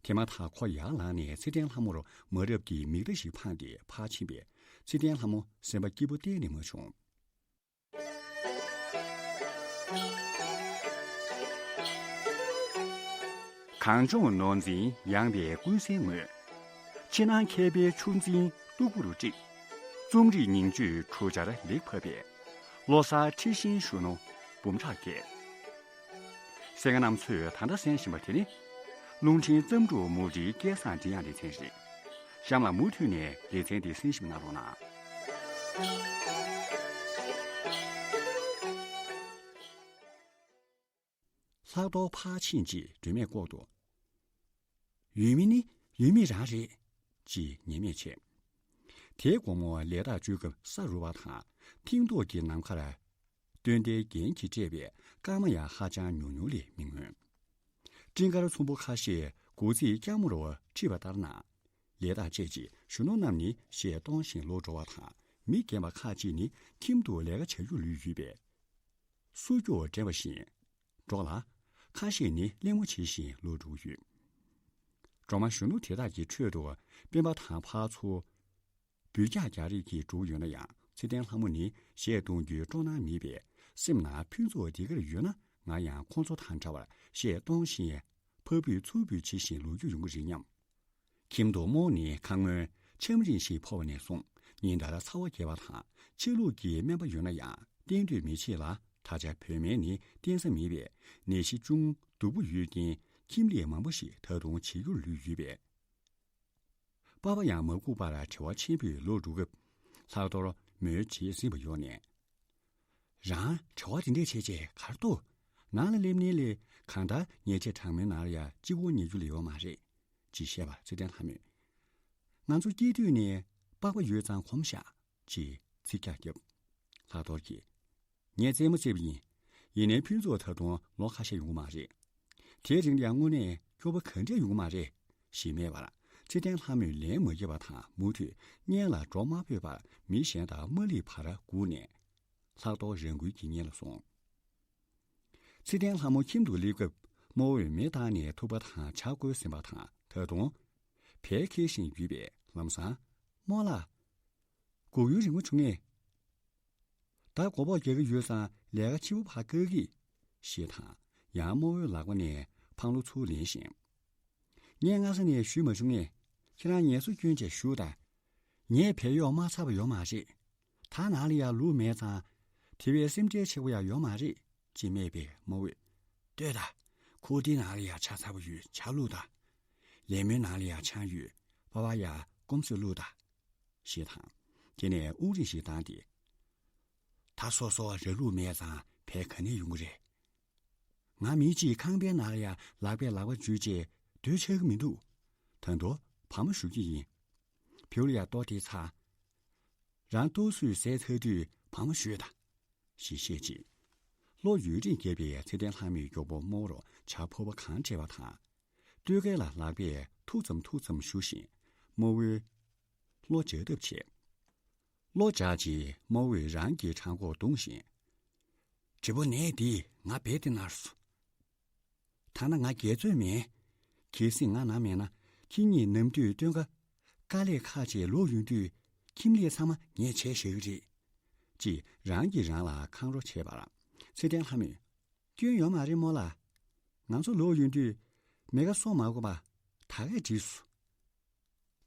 དེ་མ་ཐག་ཁོ་ཡར་ལངས་ནས་ཚེ་བརྟན་ལྷ་མོར་མ་རབས་ཀྱི་མིག་མཐའ་ཞིག་འཕངས་ཏེ་ཕར་ཕྱིན་པས། ཚེ་བརྟན་ལྷ་མོ་སེམས་པ་སྐྱིད་པོ་གཏན་ནས་མ་བྱུང་། གངས་ལྗོངས་ནོར་འཛིན་ཡངས་པའི་ཀུན་གསལ་ངོས། ཕྱི་ནང་མཁས་པའི་ཆུ་འཛིན་སྟུག་པོར་དཀྲིགས། རྩོམ་རིག་ཉིང་བཅུད་གྲུ་ཆར་ལེགས་ཕབ་པའི། ལོ་གསར་ཁྲི་བཞེངས་གཞོན་ནུ་འབུམ་ཕྲག་བརྒལ། གསན་མཁན་རྣམ་ཚོས་ད་ལྟ་གསན་བཞིན་པ་དེ་ནི། རླུང་འཕྲིན་བརྩམས་སྒྲུང་མུ་འབྲེལ་སྐལ་བཟང་མགྲིན་དབྱངས་ལེ་ཚན་རེད། གཤམ་ལ་མུ་མཐུད་ནས་ལེ་ཚན་འདི་གསན་ཞིབ་གནང་རོགས་གནང་། ལྷག་རྡོར་ཕར་ཕྱིན་རྗེས་སྒྲོལ་མས་ལྐོག་ཏུ། ཡུལ་མི་ནི་ཡུལ་མི་རང་རེད། ཅེས་ཉེས་མེད་བྱས། དེའི་དགོང་མོ་ལས་ཐག་གཅོད་སྐབས་ས་རུབ་པ་དང་མཐིང་མདོག་གི་ནམ་མཁར། སྟོན་ཟླའི་རྒྱན་གྱིས་སྤྲས་པའི་སྐར་མ་ཡང་ཧ་ཅང་ཉུང་ཉུང་ལས་མི་མངོན། སྤྲིན་དཀར་ཚོམ་བུ་ཁ་ཤས་སྒོ་རྩིས་སྐྱ་མོ་རུ་འཁྲིད་པ་ལྟར་སྣང་། ལས་ཐག་བཅད་རྗེས་གཞོན་ནུ་རྣམས་ནི་གཞས་གཏོང་བཞིན་ལོག་འགྲོ་བ་དང་མི་རྒན་པ་ཁག་ཅིག་ནི་ཁྱིམ་དུ་ལས་ཀ་བྱ་རྒྱུར་ལུས་ཡོད་པས། སུ་སྐྱོ་དྲན་པ་བཞིན། འགྲོ་ལ། ཁ་ཤས་ནི་གླེང་མོ་བྱེད་བཞིན་ལོག་འགྲོ་གི་ཡོད། སྒྲོལ་མ་གཞོན་ནུ་དེ་དག་གི་ཁྲོད་དུ་སྤེན་པ་དང་ཕར་ཚུར་འབུད་རྒྱག་རྒྱག་རེས་ཀྱིས་འགྲོ་གི་ཡོད་ན་ཡང་ཚེ་བརྟན་ལྷ་མོ་ནི་གཞས་གཏོང་རྒྱུའི་སྤྲོ་སྣང་མེད་པས་སེམས་ནང་ཕུན་ཚོགས་འདི་གར་ཡོད་ན་ང་ཡང་ཁོང་ཚོ་དང་འདྲ་བར་གཞས་གཏོང་བཞིན་ཕར་འབུད་ཚུར་འབུད་བྱེད་བཞིན་ལོག་རྒྱུ་ཡོང་གི་རེད་སྙམ། ཁྱིམ་དུ་རྨོ་ནི་ཁ་སྔོན་ཆམ་རིམ་ཞིག་ཕོག་པ་ནས་བཟུང་ཉིན་ལྟར་ཚ་བ་རྒྱས་པ་དང་ཕྱི་ལུགས་ཀྱི་སྨན་པ་ཡོད་ན་ཡང་བསྟེན་འདོད་མི་བྱེད་ལ། ད་ཆ་བོད་སྨན་ནི་བསྟེན་ས་མེད་པས་ནད་གཞི་ཅུང་སྡུག་པོ་ཡོད་རྐྱེན་ཁྱིམ་ལས་མང་པོ་ཞིག་ད་དུང་བྱེད་རྒྱུར་ལུས་ཡོད་པས། པ་ཕ་ཡང་མ་སྒུག་པར་བྲེལ་བ་ཆེན་པོས་ལོག་འགྲོ་སྐབས་ལྷག་རྡོར་མོའི་རྗེས་ཟིན་པ་ཡོང་ནས། རང་བྲེལ་བ་དེ་འདྲས་བྱས་བྱས་ག་རེ་འདུག། ནང་ལ་སླེབས་ནའི་ལས་གང་ལྟར་ཉལ་ཆས་གྲང་མོའི་ནང་ལ་ཡང་ལྕི་བོ་ཉལ་རྒྱུ་ལས་ཡོད་མ་རེད། ཅེས་བཤད་པར་ཚེ་བརྟན་ལྷ་མོས། ང་ཚོ་སྐྱེས་དུས་ནས་པགས་པ་ཡོད་ཙང་གོམས་ཤག། ཅེས་ཚིག་རྒྱག་བརྒྱབ། ལྷག་རྡོར་གྱིས། ངས་རྩེད་མོ་རྩེས་པ་ཡིན། ཡིན་ནའི་ཕུན་ཚོགས་ད་དུང་ལོ་ཁ་ཤས་ཡོང་གི་མ་རེད། དེའི་རིང་ལ་ཡང་དངོས་གནས་སྐྱོ་པོ་ག་འདྲས་ཡོང་གི་མ་རེད། ཞེས་སྨྲས་པར་ཚེ་བརྟན་ལྷ་མོས་ལན་མ་བརྒྱབ་པ་དང་མུ་མཐུད་སྔོན་ལ་འགྲོ་མ་ཕོད་པར་མི་གཞན་དང་མ་ལྷོད་པར་སྒུག་ནས། ལྷག་རྡོར་རང་འགུལ་གྱིས་སྔོན་ལ་སོང་། ཚེ་བརྟན་ལྷ་མོ་ཁྱིམ་དུ་སླེབས་སྐབས་རྨོ་བོས་མེ་བཏང་ནས་ཐུག་པ་དང་ཇ་བསྐོལ་ཟིན་པ་དང་ད་དུང་བལ་འཁེལ་བཞིན་ཡོད་པས་ལམ་སང་རྨོ་ལགས། སྒུག་ཡུན་རིང་པོ་བྱུང་ངས། ད་མགོ་ཕོག་རྒྱག་གི་ཡོད་ཙང་ལས་ཀ་ཕྱི་པོ་ཕར་བཀག་གི། ཞེས་དང་ཡང་རྨོ་བོའི་ལག་པ་ནས་འཕང་ལོ་ཚུར་ལེན་བཞིན། ངས་སྔ་ས་ནས་ཞུས་མ་བྱུང་ངས། ཁྱེད་རང་ངལ་གསོ་སྐྱོན་བྱས་བཞུགས་དང་། ངས་བལ་གཡོག་མ་ཚར་བ་ཡོད་མ་རེད། ད་ནང་ལ་ཡང་ལུག་མེད་ཙང་། དེ་བས་སེམས་ཁྲལ་ཆེ་བ་ཡང་ཡོད་མ་རེད། ཅེས་སྨྲས་པས་རྨོ་བོས། ལྟོས་དང་། ཁུག་རྟའི་ནང་ལ་ཡང་ཇ་ཚ་པོ་ཡོད་ཇ་བླུགས་དང་། ལས་སྨོན་ནང་ལ་ཡང་ཆང་ཡོད། པ་ཕ་ཡང་སྐོམ་གསོས་བླུགས་དང་། ཞེས་དང་། དེ་ནས་དབུགས་རིང་ཞིག་བཏང་སྟེ། ད་སོ་སོ་ར་ལུག་མེད་ཙང་བལ་ག་ནས་ཡོང་གི་རེད། ང་མི་གཅིག་ཁང་པའི་ནང་ལ་ཡང་ལག་པས་ལག་པ་འཇུས་རྗེས་ སྡོད་ཆགས་ཀྱི་མི་འདུག་ད་དུང་བ་མོ་བཞུ་གི་ཡིན། བེའུ་ལ་ཡ་ལྟོ་དེ་ཚ། རང་ལྟོ་སུས་ཟས་ཚར་དུས་བ་མོ་བཞུས་དང་། ཞེས་བཤད་རྗེས། གློ་ཡུན་རིང་བརྒྱབ་པའི་ཚེ་བརྟན་ལྷ་མོས་མགྱོགས་པོ་རྨོ་བོར་ཇ་ཕོར་པ་གང་སྤྲད་པ་དང་། སྟོད་གོས་ལ་ལག་པས་ཐུག་ཙམ་ཐུག་ཙམ་གཞུ་བཞིན་རྨོ་བོའི་གློ་འཇག་ཐབས་བྱས། གློ་འཇག་རྗེས་རྨོ་བོས་རང་གི་བྲང་ཁོག་བརྡུངས་བཞིན། བགྲེས་པོ་ནད་འདིས་ང་རྦད་དེ་མནར་སོང་། ཐ་ན་ང་རྒས་ཚོད་མེད། གལ་སྲིད་ང་ན་མེད་ན་ཁྱེད་གཉིས་ནམ་དུས་སྟོན་ཁ། དཀའ་ལས་ཁག་ཅིག་ལོག་ཡོང་དུས་ཁྱིམ་ལས་ཚང་མ་ངས་བྱས་བཞག་གི་རེད། ཅེས་རང་གིས་རང་ལ་འཁང་རོ་བྱས་པར་ཚེ་བརྟན་ལྷ་མོས། སྐྱོན་ཡོད་མ་རེད་རྨོ་ལགས། ང་ཚོ་ལོག་ཡོང་དུས་མེ་ཁ་གསོ་མ་དགོས་པ་ད་གས་འགྲིག་སོང་།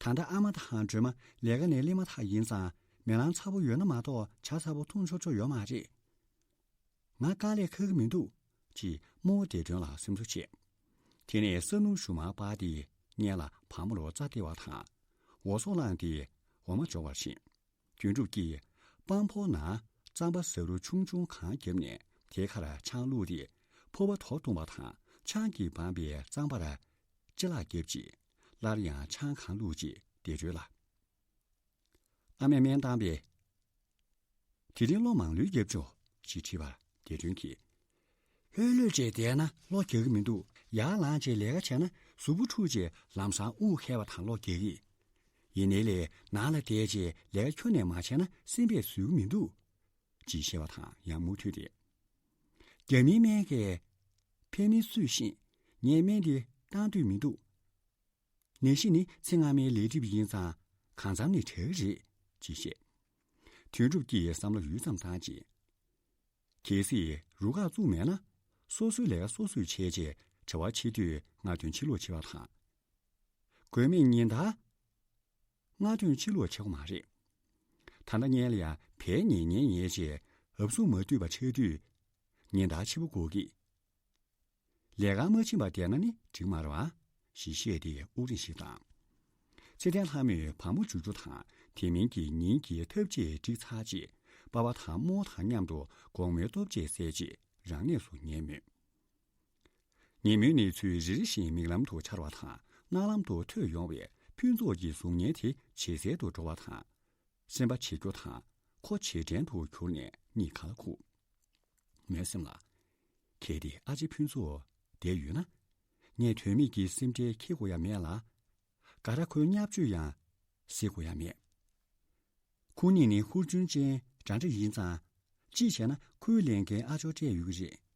ད་ལྟ་ཨ་མ་དང་སྒྲོལ་མ་ལས་ཀ་ནས་སླེབས་མ་ཐག་ཡིན་ཙང་མེ་ལམ་ཚ་པོ་ཡོད་ན་མ་གཏོགས་ཇ་ཚ་པོ་འཐུང་ཆོག་ཆོག་ཡོད་མ་རེད། ང་དཀའ་ལས་ཁག་གི་མི་འདུག་ཅེས་རྨོ་བོ་བདེ་དོན་ལ་སེམས་གསོ་བྱས། དེ་ནས་ས་སྣུམ་ཞུ་མར་སྤར་ཏེ་སྔས་ལ་བ་མོ་ལ་རྩྭ་སྟེར་བ་དང་། འོ་ཟོག་བླངས་ཏེ་འོ་མ་འཇོག་པར་ཕྱིན། དོན་གྲུབ་ཀྱིས་སྤང་ཕོར་ནང་རྩམ་པ་ཟ་རུ་ཆུང་ཆུང་གང་བརྒྱབ་ནས་དེའི་ཁར་ཆང་བླུགས་ཏེ་ཕོར་པ་དོར་བཏུང་བ་དང་། ཆང་གིས་སྦངས་པའི་རྩམ་པར་ལྕེ་ལག་བརྒྱབ་རྗེས་སླར་ཡང་ཆང་གང་བླུགས་རྗེས་བདེ་གྲོལ་ལ། ཨ་མས་སྨན་བཏང་པས། དེ་རིང་གློ་མང་ལོས་བརྒྱབ་ཆོག་ཅེས་དྲིས་པར་བདེ་དོན་གྱིས། ལྷོད་ལྷོད་བྱས་བསྡད་ན་གློ་རྒྱག་གི་མི་འདུག་ཡར་ལངས་བྱས་ལས་ཀ་བྱས་ན་གཟུགས་པོ་འཁྲུགས་བྱས་ལམ་སང་དབུགས་ཧལ་བ་དང་གློ་རྒྱག་གི། ཡིན་ནའི་ལས་ནང་ལ་བསྡད་བྱས་ལས་ཀ་ཁྱོན་ནས་མ་བྱས་ན་སེམས་པས་བཟོད་ཀྱི་མི་འདུག་ཅེས་བཤད་པ་དང་ཡང་མུ་མཐུད་དེ། རྒྱ་མིའི་སྨན་གྱིས་ཕན་མི་སུས་ཤེས། ངས་སྨན་འདི་བཏང་འདོད་མི་འདུག་ནད་གཞི་ནི་ཚེ་སྔ་མའི་ལས་སྒྲིབ་ཡིན་ཙང་གང་འཚམ་ནས་དྲག་གི་རེད་ཅེས་བཤད། དོན་གྲུབ་ཀྱིས་བསམ་བློ་ཡུད་ཙམ་བཏང་རྗེས། གལ་སྲིད་རུ་ཁག་བཙུགས་མེད་ན། སོ་སོའི་ལས་ཀ་སོ་སོས་བྱས་རྗེས་བྲེལ་བ་ཆེ་དུས་ངག་འདོན་ཕྱིར་ལོག་བྱེད་པ་དང་། དགོས་མེད་ཉིན་ལྟར་ངག་འདོན་ཕྱིར་ལོག་བྱེད་དགོས་མ་རེད། ད་ལྟ་སྔོན་ལ་ཡང་བལ་ཉལ་ཉལ་ཉལ་རྗེས་ཨབ་སུ་མ་བསྡུས་པ་ཆགས་དུས། ཉིན་ལྟར་ཕྱི་པོ་སྒུག་གི། ལས་ཀ་མ་ཕྱིན་པར་བསྡད་ན་ནི་འགྲིག་མ་རེད་བ། ཞེས་བཤད་དེ་དབུགས་རིང་ཞིག་བཏང་། ཚེ་བརྟན་ལྷ་མོས་བ་མོ་བཞུ་རྒྱུ་དང་དེ་མིན་གྱི་ཉིན་གྱི་ཐབ་ཆས་བསྒྲིགས་ཚར་རྗེས་པ་ཕ་དང་རྨོ་དང་མཉམ་དུ་དགོང་མོའི་ལྟོ་ཆས་བཟས་རྗེས་རང་གནས་སུ་ཉལ་མོད། ཉིན་མོའི་གནས་ཚུལ་རེ་རེ་བཞིན་མིག་ལམ་དུ་འཆར་བ་དང་རྣ་ལམ་དུ་ཐོས་ཡོང་བས་ཕུན་ཚོགས་ཀྱི་གཟུགས་བརྙན་དེ་ཇེ་གསལ་དུ་འགྲོ་བ་དང་། སེམས་པ་ཇེ་སྐྱོ་དང་ཁོ་ཇེ་བྲན་དུ་གྱུར་ནས་གཉིད་ཁ་ལ་ཁུག་མོའི་སེམས་ལ། གལ་ཏེ་ཨ་ཅེ་ཕུན་ཚོགས་བསྡད་ཡོད་ན། ངས་དོན་མེད་ཀྱི་སེམས་ཁྲལ་འཁྱེར་དགོས་ཡ་མེད་ལ། ག་ར་ཁོའི་བརྙས་བཅོས་ཡང་གཟིགས་དགོས་ཡ་མེད། ཁོ་གཉིས་ནི་ཧུར་བརྩོན་ཅན་འདྲ་འདྲ་ཡིན་ཙང་། གཅིག་བྱས་ན་ཁོའི་ལས་འགན་ཨ་ཅོར་སྤྲད་ཡོད་ཀྱི་རེད།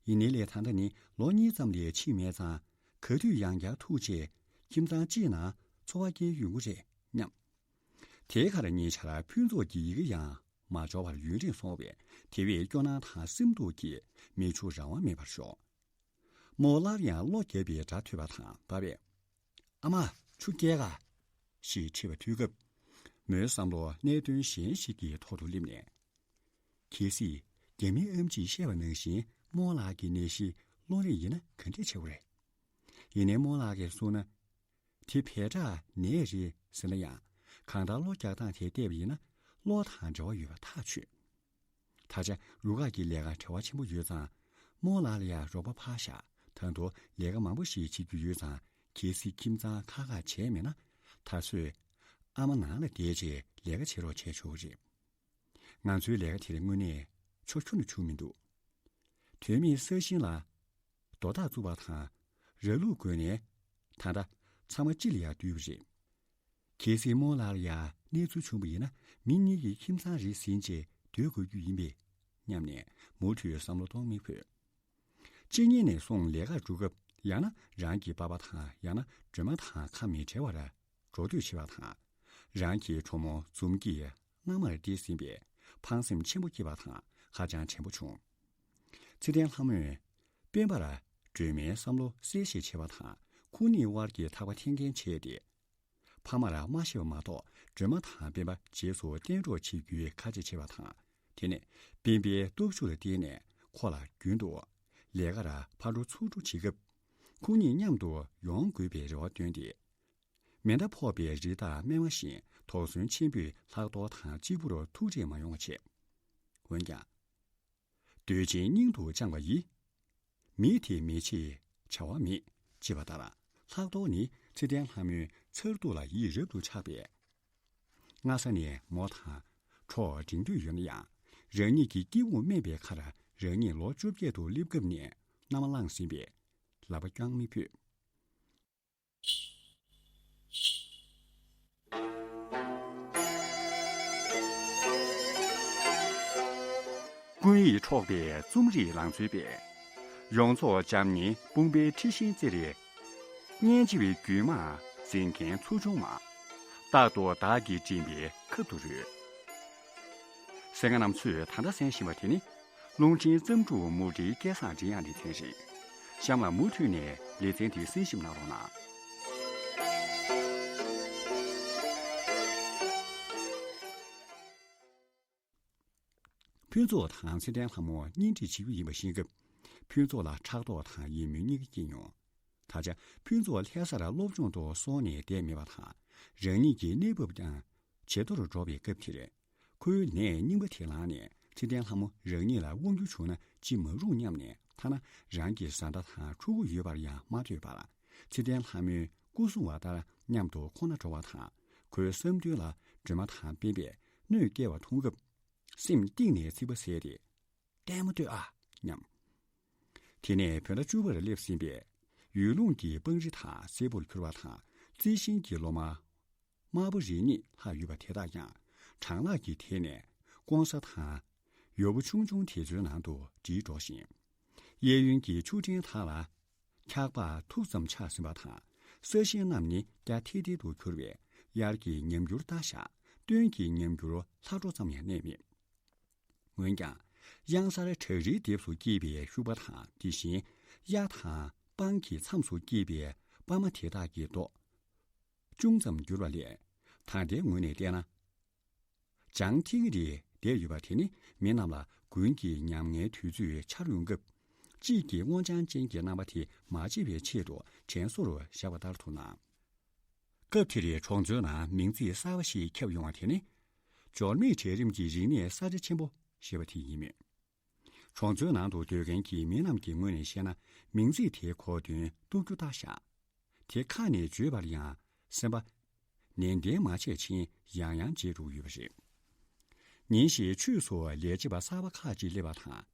ཡིན་ནའི་ལས་ད་ལྟ་ནི་ལོ་གཉིས་ཙམ་ལས་ཕྱིན་མེད་ཙང་། ག་དུས་ཡང་བསྐྱར་ཐུག་བྱས་ཁྱིམ་ཚང་གཅིག་ནང་འཚོ་བ་སྐྱེལ་ཡོང་གི་རེད་སྙམ། དེའི་ཁར་ཉེ་ཆར་ཕུན་ཚོགས་ཀྱི་ཡི་གེ་ཡང་མ་འབྱོར་བར་ཡུན་རིང་སོང་བས། དེ་བས་སྐྱོ་སྣང་དང་སེམས་སྡུག་གིས་མིག་ཆུ་རང་དབང་མེད་པར་ཤོར། རྨོ་སླར་ཡང་གློ་བརྒྱབ་པའི་སྒྲ་ཐོས་པ་དང་པ་ཕས། ཨ་མ། ཆུ་བསྐྱལ་ག་ཞེས་དྲིས་པ་ཐོས་སྐབས། མོའི་བསམ་བློ་གནད་དོན་གཞན་ཞིག་གི་ཐོག་ཏུ་སླེབས་ནས། གལ་སྲིད་རྒྱ་མིའི་ཨེམ་ཆིས་བཤད་པ་ནང་བཞིན་རྨོ་ལགས་ཀྱི་ནད་གཞི་གློ་ནད་ཡིན་ན་ག་འདྲས་བྱེད་དགོས་རེད། ཡིན་ནའི་རྨོ་ལགས་ཀྱིས་གསུངས་ན། དེ་བྱེ་བྲག་ནད་རེད་ཟེར་ན་ཡང་། གང་ལྟར་གློ་རྒྱག་སྟངས་དེ་བལྟས་པ་ཡིན་ན་གློ་དང་འབྲེལ་བ་ཡོད་པ་ཐག་ཆོད། ད་ཆ་རུ་ཁག་གི་ལས་ཀ་བྲེལ་བ་ཆེན་པོ་ཡོད་ཙང་། རྨོ་ལགས་ལ་ཡང་རོགས་པ་ཕར་བཞག་ད་དུང་ལས་ཀ་མང་པོ་ཞིག་བྱེད་རྒྱུ་ཡོད་ཙང་། གལ་སྲིད་ཁྱིམ་ཚང་ཁག་ཁག་བྱས་མེད་ན། ད་གཟོད་ཨ་མ་ནང་ལ་བསྡད་རྗེས་ལས་ཀ་བྱེད་རོགས་བྱས་ཆོག་གི་རེད། ང་ཚོའི་ལས་ཀ་དེར་དངོས་གནས་ཕྱོགས་ཁྱོན་ནས་བྱུང་མི་འདུག་དོན་མེད་ས་ཞིང་ལ་རྡོ་ཐག་བཙུགས་པ་དང་། ར་ལུག་བརྐོས་ནས་ད་ལྟ་ཚང་མ་སྤྱི་ལ་ཡར་བསྡུས་པ་རེད། གལ་སྲིད་རྨོ་ལགས་ལ་ཡང་གནས་ཚུལ་བྱུང་བ་ཡིན་ན། མི་གཉིས་ཀྱི་ཁྱིམ་ཚང་རེ་ཟིན་བྱས་སྡོད་དགོས་རྒྱུ་ཡིན་པས་སྙམ་ནས་མུ་མཐུད་བསམ་བློ་གཏོང་མི་ཕོད། གཅིན་སྙི་ནས་སོང་ལས་ཀར་འགྲོ་སྐབས། ཡང་ན་རང་གི་པ་ཕ་དང་ཡང་ན་སྒྲོལ་མ་དང་ཁ་མི་བྲལ་བར་འགྲོ་སྡོད་བྱེད་པ་དང་། རང་གི་གྲོགས་མོ་འཛུམ་གྱིས་མནའ་མར་སྤྲད་ཟིན་པས་ཕངས་སེམས་ཆེན་པོ་སྐྱེས་པ་དང་ཧ་ཅང་དྲན་པོ་བྱུང་། ཚེ་བརྟན་ལྷ་མོས་དཔོན་པར་སྒྲོལ་མའི་བསམ་བློ་གསལ་བཤད་བྱས་པ་དང་། ཁོ་གཉིས་དབར་གྱི་ཐག་པ་འཐེན་མཁན་བྱས་ཏེ། ཕ་མར་མ་བཤད་པ་མ་གཏོགས་སྒྲོལ་མ་དང་སྤེན་པ་རྗེས་སུ་བསྟེན་རོགས་བྱེད་རྒྱུའི་ཁ་ཆད་བྱས་པ་དང་། དེ་ནས་སྤེན་པའི་སྟོབས་ཤུགས་ལ་བརྟེན་ནས་ཁོ་ལ་རྒྱུན་དུ་ལས་ཀར་ཕར་འགྲོ་ཚུར་འགྲོ་བྱེད་སྐབས། ཁོ་གཉིས་མཉམ་དུ་ཡོང་དགོས་པའི་རེ་བ་བཏོན་ཏེ། མེ་མདའ་ཕོག་པའི་རི་དྭགས་སྨྲེ་བ་བཞིན་དོགས་ཟོན་ཆེན་པོས་ལྷག་རྡོ་དང་གཅིག་པུར་ཐུག་འཕྲད་མ་ཡོང་བ་བྱས། འོན་ཀྱང་། འདོད་ཆེན་སྙིང་དུ་བཅངས་པ་ཡིས། མི་དེ་མི་ཕྱེད་བྱ་བ་མེད། ཅེས་པ་ལྟར། ལྷག་རྡོར་ནི་ཚེ་བརྟན་ལྷ་མོའི་མཚར་སྡུག་ལ་ཡིད་རབ་ཏུ་ཆགས་པས། སྔ་ས་ནས་མོ་དང་གྲོགས་འགྲིག་འདོད་ཡོད་ན་ཡང་། རང་ཉིད་ཀྱི་སྐྱེ་བོ་དམན་པའི་ཁར་རང་ཉིད་ལོ་བཅོ་བརྒྱད་དུ་སླེབས་སྐབས་ནས་མནའ་མ་བླངས་ཟིན་པས་ལག་པ་བརྐྱང་མི་ཕོད། ཀུན་ཡིད་འཕྲོག་པའི་རྩོམ་རིག་ལང་ཚོའི་དཔལ། ཡོངས་རྫོགས་བྱམས་ཉིད་དཔུང་པའི་འཁྲི་ཤིང་རྩེར། སྙན་འཇེབས་རྒྱུད་མང་འཛིན་མཁན་ཚུར་བྱུང་མ། རྟག་ཏུ་བདག་གིས་མགྲིན་པའི་ཁབ་ཏུ་རོལ། གསན་མཁན་རྣམ་ཚོས་ད་ལྟ་གསན་བཞིན་པ་དེ་ནི། རླུང་འཕྲིན་བརྩམས་སྒྲུང་མུ་འབྲེལ་སྐལ་བཟང་མགྲིན་དབྱངས་ལེ་ཚན་རེད། གཤམ་ལ་མུ་མཐུད་ནས་ལེ་ཚན་དེ་གསན་ཞིབ་གནང་རོགས་གནང་། ཕུན་ཚོགས་དང་ཚེ་བརྟན་ལྷ་མོ་གཉེན་སྒྲིག་བྱེད་རྒྱུ་ཡིན་པ་ཤེས་སྐབས། ཕུན་ཚོགས་ལ་ཕྲག་དོག་དང་ཡིད་སྨོན་གཉིས་ཀ་སྐྱེས་མྱོང་། ད་ཆ་ཕུན་ཚོགས་ལྷ་སར་སློབ་སྦྱོང་དུ་སོང་ནས་བསྡད་མེད་པ་དང་། རང་ཉིད་ཀྱི་གནས་བབ་ཀྱང་ཇེ་མཐོར་འགྲོ་བའི་སྐབས་དེར། ཁོའི་ནད་རྙིང་པ་དེ་ལངས་ནས་ཚེ་བརྟན་ལྷ་མོ་རང་ཉིད་ལ་དབང་སྒྱུར་བྱུང་ན་ཅི་མ་རུང་སྙམ་ནས། ཐ་ན་རང་གི་བཟའ་ཟླ་དང་ཕྲུ་གུ་ཡོད་པར་ཡང་མ་ལྟོས་པར། ཚེ་བརྟན་ལྷ་མོའི་སྐུ་སྲུང་བ་ལྟར་མཉམ་དུ་ཁོང་ན་འགྲོ་བ་དང་། ཁོའི་བསམ་དོན་ལ་སྒྲོལ་མ་དང་སྤེན་པས་གནོད་སྐྱེལ་བ་མཐོང་སྐབས། སེམས་གཏིང་ནས་ཚིག་པ་ཟད་དེ། ལྟད་མོ་ལྟོས་ཨ། སྙམ། དེ་ནས་བོད་ཟླ་བཅུ་པར་སླེབས་ཟིན་པས། ཡུལ་ལུང་གི་སྤང་རི་དག་སེར་པོར་གྱུར་བ་དང་། རྩི་ཤིང་གི་ལོ་མ་དམར་པོ་རེ་གཉིས་ལྷག་ཡོད་པ་དེ་དག་ཀྱང་གྲང་ལྷགས་ཀྱིས་དེད་ནས། ཀོང་ས་དང་ཡོལ་བོ་ཆུང་ཆུང་དེ་ཚོའི་ནང་དུ་འདྲེས་འགྲོ་ཞིང་། གཡས་གཡོན་གྱི་ཆུ་ཕྲན་དག་ལ་འཁྱག་པ་མཐུག་ཙམ་ཆགས་ཟིན་པ་དང་། ས་ཞིང་རྣམས་ནི་སྐྱ་ཐིལ་ཐིལ་དུ་གྱུར་བས། དབྱར་གྱི་ཉམས་འགྱུར་ལྟ་བཞག་སྟོན་གྱི་ཉམས་འགྱུར་ལྷག་འཕྲོ་ཙམ་ཡང་གནས་མེད། འོན་ཀྱང་། གཡང་གཟར་བྲག་རིའི་ལྡེབས་སུ་སྐྱེས་པའི་ཤུག་པ་དང་། དེ་བཞིན་གཡའ་དང་སྤང་གི་མཚམས་སུ་སྐྱེས་པའི་པདྨ་དེ་དག་གི་མདོག་ཅུང་ཙམ་འགྱུར་བ་ལས། ད་ལྟའི་ངོས་ནས་བལྟས་ན། ལྗང་ཐིང་རེ་བསྡད་ཡོད་པ་དེ་ནི། མི་རྣམས་ལ་དགུན་གྱི་ཉམ་ངའི་དུས་ཚོད་འཆར་ཡོང་སྐབས། དཔྱིད་ཀྱི་སྔོ་ལྗང་ཅན་གྱི་རྣམ་པ་དེ་མ་མཆེད་པའི་ཆེད་དུ་དྲན་གསོར་བཞག་པ་ལྟར་མཐོང་སྣང་། སྐབས་དེར་གྲོང་ཚོའི་ནང་མིང་ཚིག་གསར་བ་ཞིག་ཁྱབ་ཡོང་བ་དེ་ནི། འབྱོར་མེད་གྲལ་རིམ་གྱི་རིག་གནས་གསར་བརྗེ་ཆེན་པོ་ཞེས་པ་དེ་ཡིན་མོད། གྲོང་ཚོའི་ནང་དུ་སྡོད་མཁན་གྱི་མི་རྣམས་ཀྱི་ངོས་ནས་བཤད་ན། མིང་ཚིག་དེའི་གོ་དོན་རྟོགས་རྒྱུ་ལྟ་བཞག་དེ་ཁ་ནས་བརྗོད་པར་ཡང་སེམས་པ་ནན་ཏན་མ་བྱས་ཕྱིན། ཡང་ཡང་བརྗེད་འགྲོ་གི་ཡོད་པ་རེད། ཉིན་ཞིག་ཆོས་སུ་ལས་བྱེད་པ་གསར་པ་ཁག་ཅིག་སླེབས་པ་དང་།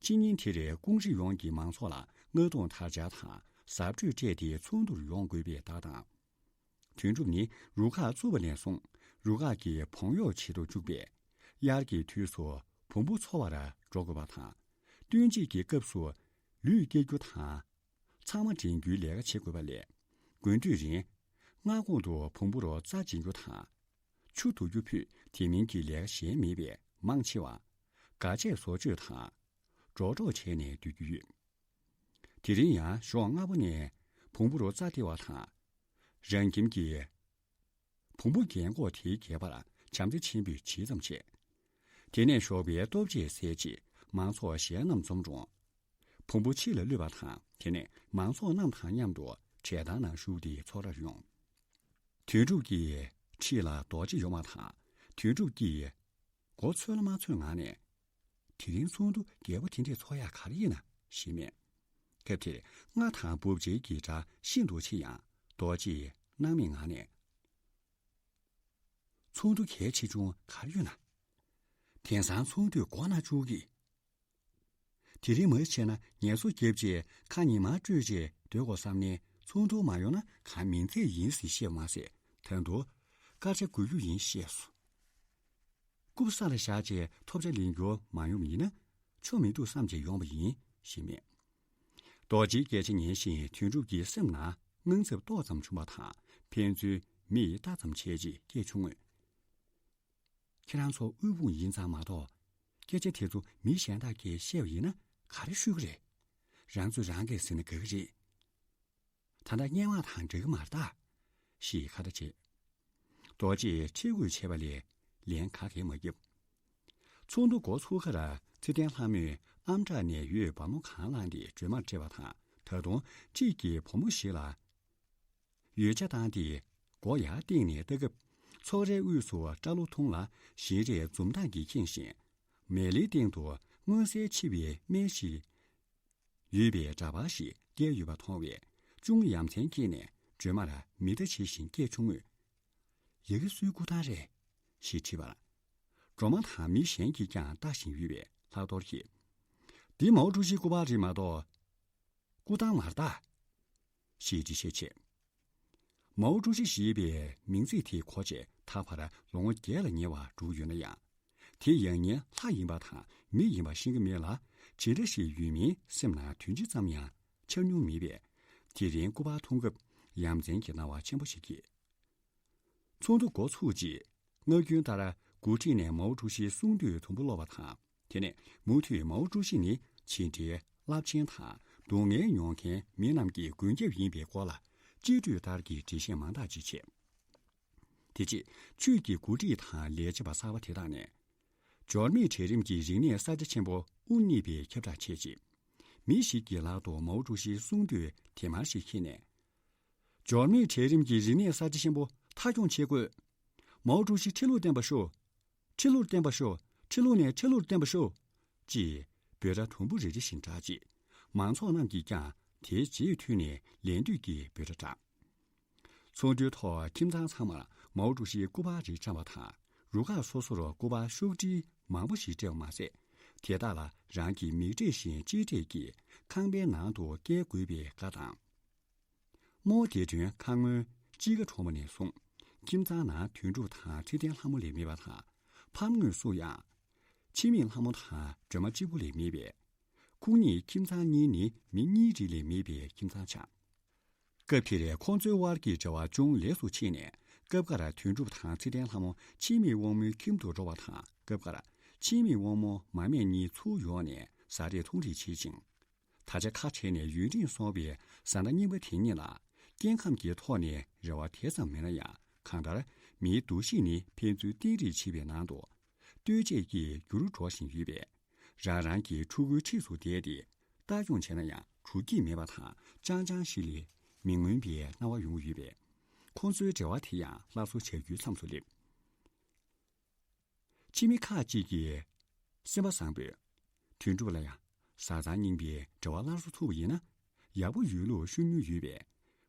ཕྱི་ཉིན་དེར་ཀུང་ཧྲི་ཡོངས་ཀྱི་མང་ཚོགས་ལ་མངགས་གཏོང་དར་འཕྱར་དང་ཟབ་སྤྲོས་སྤྲད་དེ་ཚོགས་འདུར་ཡོང་དགོས་པའི་བརྡ་བཏང་། དོན་གྲུབ་ནི་རུ་ཁག་བཙུགས་པ་ནས་བཟུང་རུ་ཁག་གི་བང་གཡོག་བྱེད་དུ་བཅུག་པས། དབྱར་གྱི་དུས་སུ་བོང་བུ་འཚོ་བར་འགྲོ་དགོས་པ་དང་། སྟོན་དཔྱིད་ཀྱི་སྐབས་སུ་ལུད་སྐྱེལ་རྒྱུ་དང་། ཚང་མ་འདྲེན་རྒྱུའི་ལས་ཀ་བྱེད་དགོས་པ་ལས། དགུན་དུས་རིང་། མངའ་ཁོངས་དུ་བོང་བུ་རུ་རྩྭ་འབྱིན་རྒྱུ་དང་། ཆུ་འདུག་རྒྱུ་ཕུད་དེ་མིན་གྱི་ལས་ཀ་གཞན་མེད་པས། མང་ཆེ་བ་དགའ་ཆས་བཟོ་བཅོས་དང་། འགྲོ་གྲོན་བྱས་ནས་སྡོད་རྒྱུ་ཡོད། དེ་རིང་ཡང་ཞོགས་སྔ་པོ་ནས་བོང་བུ་རུ་རྩྭ་འདེབས་པ་དང་། རང་ཁྱིམ་གྱི་བོང་བུ་རྒན་འཁོགས་དེའི་སྒལ་པར་བྱམས་བརྩེ་ཆེན་པོས་ཇི་ཙམ་བྱས། དེ་ནས་ཞོགས་པའི་ལྟོ་ཆས་ཟས་རྗེས་མང་ཚོགས་གཞན་རྣམས་འཛོམས་རུང་། བོང་བུ་ཕྱི་ལ་གློད་པ་དང་། དེ་ནས་མང་ཚོགས་རྣམས་དང་མཉམ་དུ་འབྲས་ཐང་ནང་ཞུགས་ཏེ་འཚོ་རར་ཡོང་། དོན་གྲུབ་ཀྱི་འཁྲིས་ལ་རྡོ་རྗེ་ཡོང་བ་དང་། དོན་གྲུབ་ཀྱིས་མགོ་ཚོས་ལ་མ་ཚོས་ངང་ནས། དེ་རིང་ཚོགས་འདུ་རྒྱས་པོ་དེ་འདྲས་ཚོགས་ཡག་ག་རེ་ཡིན་ན་ཞེས་སྨྲས། སྐབས་དེར་རྔ་དང་འབུབ་ཆལ་གྱི་སྒྲ་ཤིན་ཏུ་ཆེ་ཡང་རྡོ་རྗེས་སྣང་མེད་ངང་ནས། ཚོགས་འདུ་གལ་ཆེ་ཆུང་ག་རེ་ཡོད་ན། དེང་སང་ཚོགས་འདུས་མགོ་ན་བཅུག་གི། དེ་རིང་མ་བྱས་ན་ངལ་གསོ་བརྒྱབ་རྗེས་ཁ་ཉིན་མར་སྤྲོད་རྗེས་སྡོད་དགོས་བསམ་ནས། ཚོགས་འདུ་མ་ཡོང་ན་གང་མིན་ཚད་ཡིན་ཟེར་བཤད་པ་མ་ཟད། ད་དུང་སྐར་ཆ་དགོས་རྒྱུ་ཡིན་ཞེས་སོ། རྐུབ་ས་ལ་བཞག་རྗེས་ཐོབ་ཆ་ལེན་རྒྱུ་མ་ཡོང་བ་ཡིན་ན་ཆོ་མི་འདུག་བསམ་བྱས་ཡོང་བ་ཡིན་ཞེས་སྨྲས། རྡོ་རྗེའི་སྐད་ཆ་ཉན་བཞིན་དོན་གྲུབ་ཀྱི་སེམས་ནང་དངངས་འཚབ་ཏོག་ཙམ་བྱུང་བ་དང་། ཕན་ཚུན་མིག་ལྟ་ཙམ་བྱས་རྗེས་སྐད་ཆུང་ངུས། ཁྱེད་རང་ཚོ་དབུལ་ཕོངས་ཡིན་ཙང་མ་གཏོགས། སྐད་ཆ་དེ་ཚོ་མི་གཞན་དག་གིས་བཤད་པ་ཡིན་ན་ག་རེ་ཤོད་ཀྱི་རེད། རང་ཚོས་རང་གིས་ཟིན་ན་དགའ་གི་རེད། ད་ལྟ་སྔོན་མ་དང་འདྲ་གི་མ་རེད་ད། ཞེས་ཁ་ཏ་བྱས། རྡོ་རྗེས་ཁྲེལ་དགོད་བྱས་པ་ལས་ལན་ག་གེ་མ་བརྒྱབ། ཚོགས་འདུ་འགོ་ཚུགས་ཁར་ཚེ་བརྟན་ལྷ་མོས་ཨམ་ཕྲག་ནས་ཡོས་བ་མོ་གང་བླངས་ཏེ་སྒྲོལ་མར་སྤྲད་པ་དང་། ད་དུང་དཔྱིད་ཀྱི་བུ་མོ་ཞིག་ལ་ཡོས་ཆ་བཏང་སྟེ་མགོ་ཡར་བཏེགས་ནས་ལྟ་སྐབས། ཚོགས་རའི་དབུས་སུ་སྐྲ་ལོ་ཐུང་ལ་བཞིན་རས་འཛུམ་མདངས་ཀྱིས་ཁེངས་ཤིང་། མལ་ལེའི་སྟེང་དུ་མངོན་གསལ་ཆེ་བའི་སྨན་ཞིག་ཡོད་པའི་འདྲ་པར་ཞིག་བཀལ་ཡོད་པ་མཐོང་བས་ཅུང་ཡ་མཚན་སྐྱེས་ནས། སྒྲོལ་མར་མི་ལྟ་བྱེད་བཞིན་སྐད་ཆུང་ངུས། ཡ་གི་སུའི་སྐུ་ཐང་རེད། ཞེས་དྲིས་པར། སྒྲོལ་མ་དང་མི་གཞན་གྱིས་ཀྱང་ལྟ་བཞིན་ཡོད་པས་ལྷག་རྡོར་གྱིས། འདི་མའོ་ཀྲུའུ་ཞིའི་སྐུ་པར་རེད་མ་གཏོགས། སྐུ་ཐང་མ་རེད་ད། ཞེས་འདྲི་བཤད་བྱས། མའོ་ཀྲུའུ་ཞི་ཞེས་པའི་མིང་ཚིག་དེ་གོ་རྗེས་ད་བར་ལོ་ངོ་བརྒྱད་ལ་ཉེ་བར་འགྲོ་ཡོད་ན་ཡང་། དེ་ཡང་ཉེ་ལྷ་ཡིན་པ་དང་མི་ཡིན་པ་ཤེས་ཀྱི་མེད་ལ། ཇི་འདྲ་ཞིག་ཡོད་མིན་སེམས་ནང་དོན་སྤྱི་ཙམ་ཡང་འཆར་མྱོང་མེད་པས། དེ་རིང་སྐུ་པར་མཐོང་སྐབས་ཡ་མཚན་གྱི་སྣང་བ་ཆེན་པོ་ཞིག་སྐྱེས། ཚོགས་འདུ་འགོ་ཚུགས་རྗེས། སྔར་རྒྱུན་ལྟར་འགོ་ཁྲིད་ནས་མའོ་ཀྲུའུ་ཞིའི་གསུང་དུས་དུམ་བུ་སློག་པ་དང་། དེ་ནས་མུ་མཐུད་མའོ་ཀྲུའུ་ཞི་ནི་ཇི་འདྲའི་རླབས་ཆེན་དང་སྡུག་བསྔལ་མྱོང་མཁན་མི་རྣམས་ཀྱི་མགོན་སྐྱབས་ཡིན་པའི་སྐོར་ལ་སྤྱི་འགྲོས་ལྟར་གྱི་འགྲེལ་བཤད་མང་དག་ཅིག་བྱས། དེ་རྗེས་ཆོས་ཀྱི་འགོ་ཁྲིད་དང་ལས་བྱེད་པ་གསར་པ་དེ་དག་ནས། འབྱོར་མེད་གྲལ་རིམ་གྱི་རིག་གནས་གསར་བརྗེ་ཆེན་པོ་དབུ་བརྙེས་པའི་ཁྱབ་བསྒྲགས་བྱས་རྗེས། མི་ཞིག་གི་ལག་ཏུ་མའོ་ཀྲུའུ་ཞིའི་གསུང་དུས་དེ་མར་ཞིག་འཁྱེར་ནས། འབྱོར་མེད་གྲལ་རིམ་གྱི་རིག་གནས་གསར་བརྗེ་ཆེན་པོ་མཐའ་འཁྱོངས་བྱེད་དགོས། མའོ་ཀྲུའུ་ཞི་ཁྲི་ལོར་བརྟན་པར་ཤོག་ཁྲི་ལོར་བརྟན་པར་ཤོག་ཁྲི་ལོ་ནས་ཁྲི་ལོར་བརྟན་པར་ཤོག་ཅེས་འབོད་སྒྲ་དུམ་བུ་རེ་རེ་བཞིན་བསྒྲགས་རྗེས། མང་ཚོགས་རྣམས་ཀྱིས་ཀྱང་དེའི་རྗེས་མཐུད་ནས་ལན་འདེབས་ཀྱི་འབོད་སྒྲ་བསྒྲགས། ཚོགས་འདུའི་ཐོག་ཁྱིམ་ཚང་ཚང་མར་མའོ་ཀྲུའུ་ཞིའི་སྐུ་པར་རིགས་བཀྲམ་པ་དང་། རུ་ཁག་སོ་སོར་སྐུ་པར་ཤོག་དྲིལ་མང་པོ་ཞིག་སྤྲད་པ་མ་ཟད། དེ་དག་ལ་རང་གི་མིག་འབྲས་བཞིན་གཅེས་སྤྲས་ཀྱིས་ཁང་པའི་ནང་དུ་བསྐྱལ་དགོས་པའི་བཀའ་དང་། རྨོ་བདེ་སྒྲོན་ཁ་སྔོན་དཔྱིད་ཀ་གྲོལ་བ་ནས་བཟུང་། ཁྱིམ་ཚང་ནང་དོན་གྲུབ་དང་ཚེ་བརྟན་ལྷ་མོ་ལས་མེད་པ་དང་། ཕམ་དངོས་སུ་ཡང་། འཆི་མེད་ལྷ་མོ་དང་སྒྲོལ་མ་གཅིག་པུ་ལས་མེད་པས། ཁོང་གཉིས་ཁྱིམ་ཚང་གཉིས་ནི་མི་གཉིས་རིགས་ལས་མེད་པའི་ཁྱིམ་ཚང་ཆགས། སྐབས་དེར་ཁོང་ཚོའི་དབར་གྱི་འབྲེལ་བ་ཅུང་ལེགས་སུ་ཕྱིན་ནས། སྐབས་འགར་དོན་གྲུབ་དང་ཚེ་བརྟན་ལྷ་མོ་འཆི་མེད་དབང་མོའི་ཁྱིམ་དུ་འགྲོ་བ་དང་། སྐབས་འགར་འཆི་མེད་དབང་མོ་མ་སྨད་གཉིས་ཚུར་ཡོང་ནས་ཟ་རེས་འཐུང་རེས་བྱེད་ཅིང་། ད་ཆ་ཁ་བྲལ་ནས་ཡུན་རིང་སོང་བའི་བཟའ་ཟླ་རྙིང་པ་དེ་གཉིས་ལ་སྐྱེ་ཁམས་ཀྱི་ཐོག་ནས་རེ་བ་དེ་ཙམ་མེད་ན་ཡང་། གང་ལྟར་མིའི་འདུ་ཤེས་ནི་ཕན་ཚུན་བརྟེན་རེས་བྱེད་པའི་ནང་དུ་ལྟོས་བཅས་ཀྱིས་འགྱུར་འགྲོ་བཞིན་ཡོད་པས། རང་རང་གི་ཕྲུ་གུའི་འཁྲིས་སུ་བསྡད་དེ་ལྟ་སྐྱོང་བྱས་ན་ཡང་། འགྲོ་སྐྱིད་མེད་པ་དང་། ཅང་ཅང་ཞིག་ལས་མི་མངོན་པའི་སྣང་བ་ཡོང་གི་ཡོད་པས། ཁོང་ཚོའི་འབྲེལ་བ་དེ་ཡང་སླར་གསོ་བྱ་རྒྱུའི་མཚམས་སུ་སླེབས། ཕྱི་མི་ཁག་ཅིག་གིས་སེམས་པ་བཟང་པོས། དོན་གྲུབ་ལ་ཡང་བཟའ་ཚང་རྙིང་པའི་འབྲེལ་བ་སླར་གསོ་ཐུབ་པ་ཡིན་ན་ཡག་པོ་ཡོད་ལུགས་ཤོད་མྱོང་ཡོད་པས།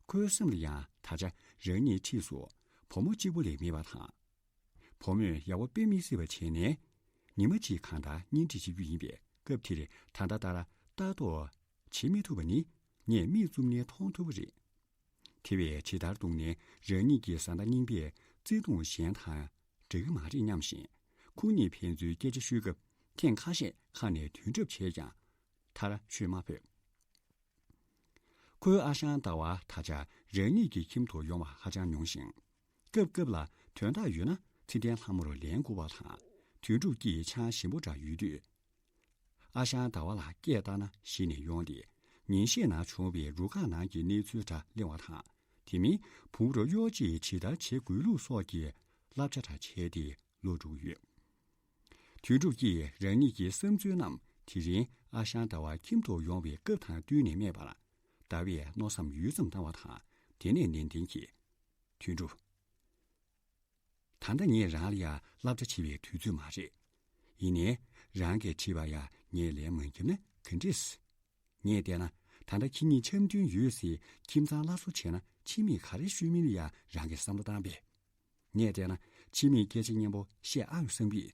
ཁོའི་སེམས་ལ་ཡང་ད་ཆ་རང་ཉིད་འཁྲིས་སུ་བུ་མོ་གཅིག་པུ་ལས་མེད་པ་དང་། བུ་མོས་ཡག་པོ་དཔེ་མི་སྲིད་པ་བྱས་ནས། ཉི་མ་གཅིག་གང་ལྟར་གཉེན་སྒྲིག་བྱེད་རྒྱུ་ཡིན་པས། སྐབས་དེར་ད་ལྟ་ལྟར་ལྟ་རྟོག་བྱེད་མི་ཐུབ་པ་ནི་ངས་མིག་བཙུམ་ནས་མཐོང་ཐུབ་པ་རེད། དེ་བས་ཇི་ལྟར་འདུག་ནས་རང་ཉིད་ཀྱི་བཟའ་ཟླ་རྙིང་པས་བརྩེ་དུང་གཞན་དང་འདྲ་གི་མ་རེད་སྙམ་བཞིན། ཁོང་གཉིས་ཕན་ཚུན་སྐད་ཆ་ཤོད་སྐབས་ཐེངས་ཁ་ཤས་ཁ་ནས་དོན་འཁྲབ་བྱས་ཀྱང་མཐར་ཆོས་མ་ཕོད། ཁོའི་ཨ་ཞང་ཟླ་བ་ད་ཆ་རང་ཉིད་ཀྱི་ཁྱིམ་དུ་ཡོང་བ་ཧ་ཅང་ཉུང་ཞིང་། སྐབས་སྐབས་ལ་དོན་དག་ཡོད་ན་ཚེ་བརྟན་ལྷ་མོར་ལན་བསྐུར་བ་དང་། དོན་གྲུབ་ཀྱིས་ཆང་ཞིམ་པོ་འདྲ་ཡོད་དུས། ཨ་ཞང་ཟླ་བ་ལ་སྐད་བཏང་ན་གཞི་ནས་ཡོང་སྟེ། ཉིན་ཤས་ནང་བྱུང་བའི་རུ་ཁག་ནང་གི་གནས་ཚུལ་འདྲ་གླེང་བ་དང་། དེ་མིན་བུ་མོར་གཡོག་ཅིག་ཇི་ལྟར་བྱེད་དགོས་ལུགས་སོགས་ཀྱི་བསླབ་བྱ་འདྲ་བྱས་ཏེ་ལོ་དྲུག་ཡོད། དོན་གྲུབ་ཀྱིས་རང་ཉིད་ཀྱི་བསམ་ཚུལ་རྣམས་དེ་རིང་ཨ་ཞང་ཟླ་བ་ཁྱིམ་དུ་ཡོང་བའི་སྐབས་དང་བསྟུན་ནས་སྨྲས་པར། ཟླ་བས་མནོ་བསམ་ཡུད་ཙམ་བཏང་བ་དང་། དེ་ནས་ནན་ཏན་གྱིས། དོན་གྲུབ། ད་ལྟ་ངས་རང་ལ་ཡང་བསླབ་བྱ་བྱེད་པའི་དུས་ཚོད་མ་རེད། ཡིན་ནའི། རང་གིས་དྲིས་པ་ཡང་ངས་ལན་མ་བརྒྱབ་ན་ག་འདྲས། ངས་བལྟས་ན། ད་ལྟ་ཁྱེད་གཉིས་འཆམ་མཐུན་ཡོད་ཟེར་ཁྱིམ་ཚང་སླར་གསོ་བྱས་ན་ཕྱི་མིས་ག་རེ་ཤོད་མིན་ལ་ཡང་རང་གིས་བསམ་བློ་བཏང་པས། ངས་བལྟས་ན་ཕྱི་མིས་སྐད་ཆ་སྙན་པོ་བཤད་ཨ་ཡོད་བསམ་གི།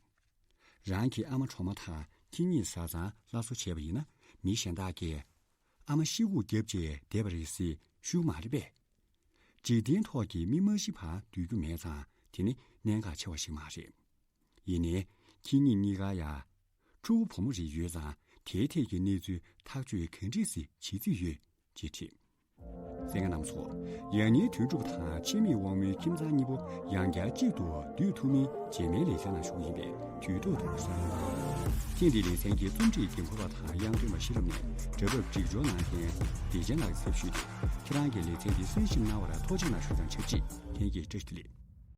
རང་གི་ཨ་མ་གྲོགས་མོ་དང་ཁྱེད་གཉིས་བཟའ་ཚང་སླར་གསོ་བྱས་པ་ཡིན་ན། མི་གཞན་དག་གིས་ཨ་མ་ཤི་སྒུག་བརྒྱབ་རྗེས་བསྡད་པ་རེད་ཟེར་ཞུ་གི་མ་རེད་པས། འཇིག་རྟེན་ཐོག་གི་མི་མ་ཤི་བར་སྡོད་རྒྱུ་མེད་ཙང་དེ་ནི་གནད་འགག་ཆེ་བ་ཞིག་མ་རེད། ཡིན་ནའི། ཁྱེད་གཉིས་གཉིས་ཀ་ཡང་ཕྲུ་གུ་བུ་མོ་རེ་ཡོད་ཙང་དེའི་ཐད་ཀྱི་གནས་ཚུལ་ཐག་གཅོད་ག་འདྲས་ཞིག་བྱེད་རྩིས་ཡོད་ཅེས་དྲིས། གསན་མཁན་རྣམ་ཚོ། ཡང་སྙིང་དོན་གྲུབ་དང་འཆི་མེད་དབང་མོའི་ཁྱིམ་ཚང་གཉིས་པོ་ཡང་བསྐྱར་གཅིག་ཏུ་སྡུད་ཐུབ་མིན་རྗེས་མའི་ལེ་ཚན་ནང་ཞུགས་ཡིན་པས་དུས་ཐོག་ཏུ་གསན་རོགས་གནང་། ཐེངས་འདིའི་ལེ་ཚན་གྱི་རྩོམ་སྒྲིག་འགན་འཁུར་བ་དང་དབྱངས་སྒྲོན་མ་ཤེས་རབ་ནས་འདྲ་བབ་སྒྲིག་སྦྱོར་གནང་མཁན་བདེ་ཆེན་ལགས་ཀྱི་ཚབ་ཞུས་ཏེ། ཁྱེད་རང་གིས་ལེ་ཚན་འདི་གསན་ཞིབ་གནང་བར་ཐུགས་རྗེ་གནང་ཞུ་དང་ཆབས་ཅིག་ལྷན་རྒྱས་བཀྲ་ཤིས་བདེ་ལེགས།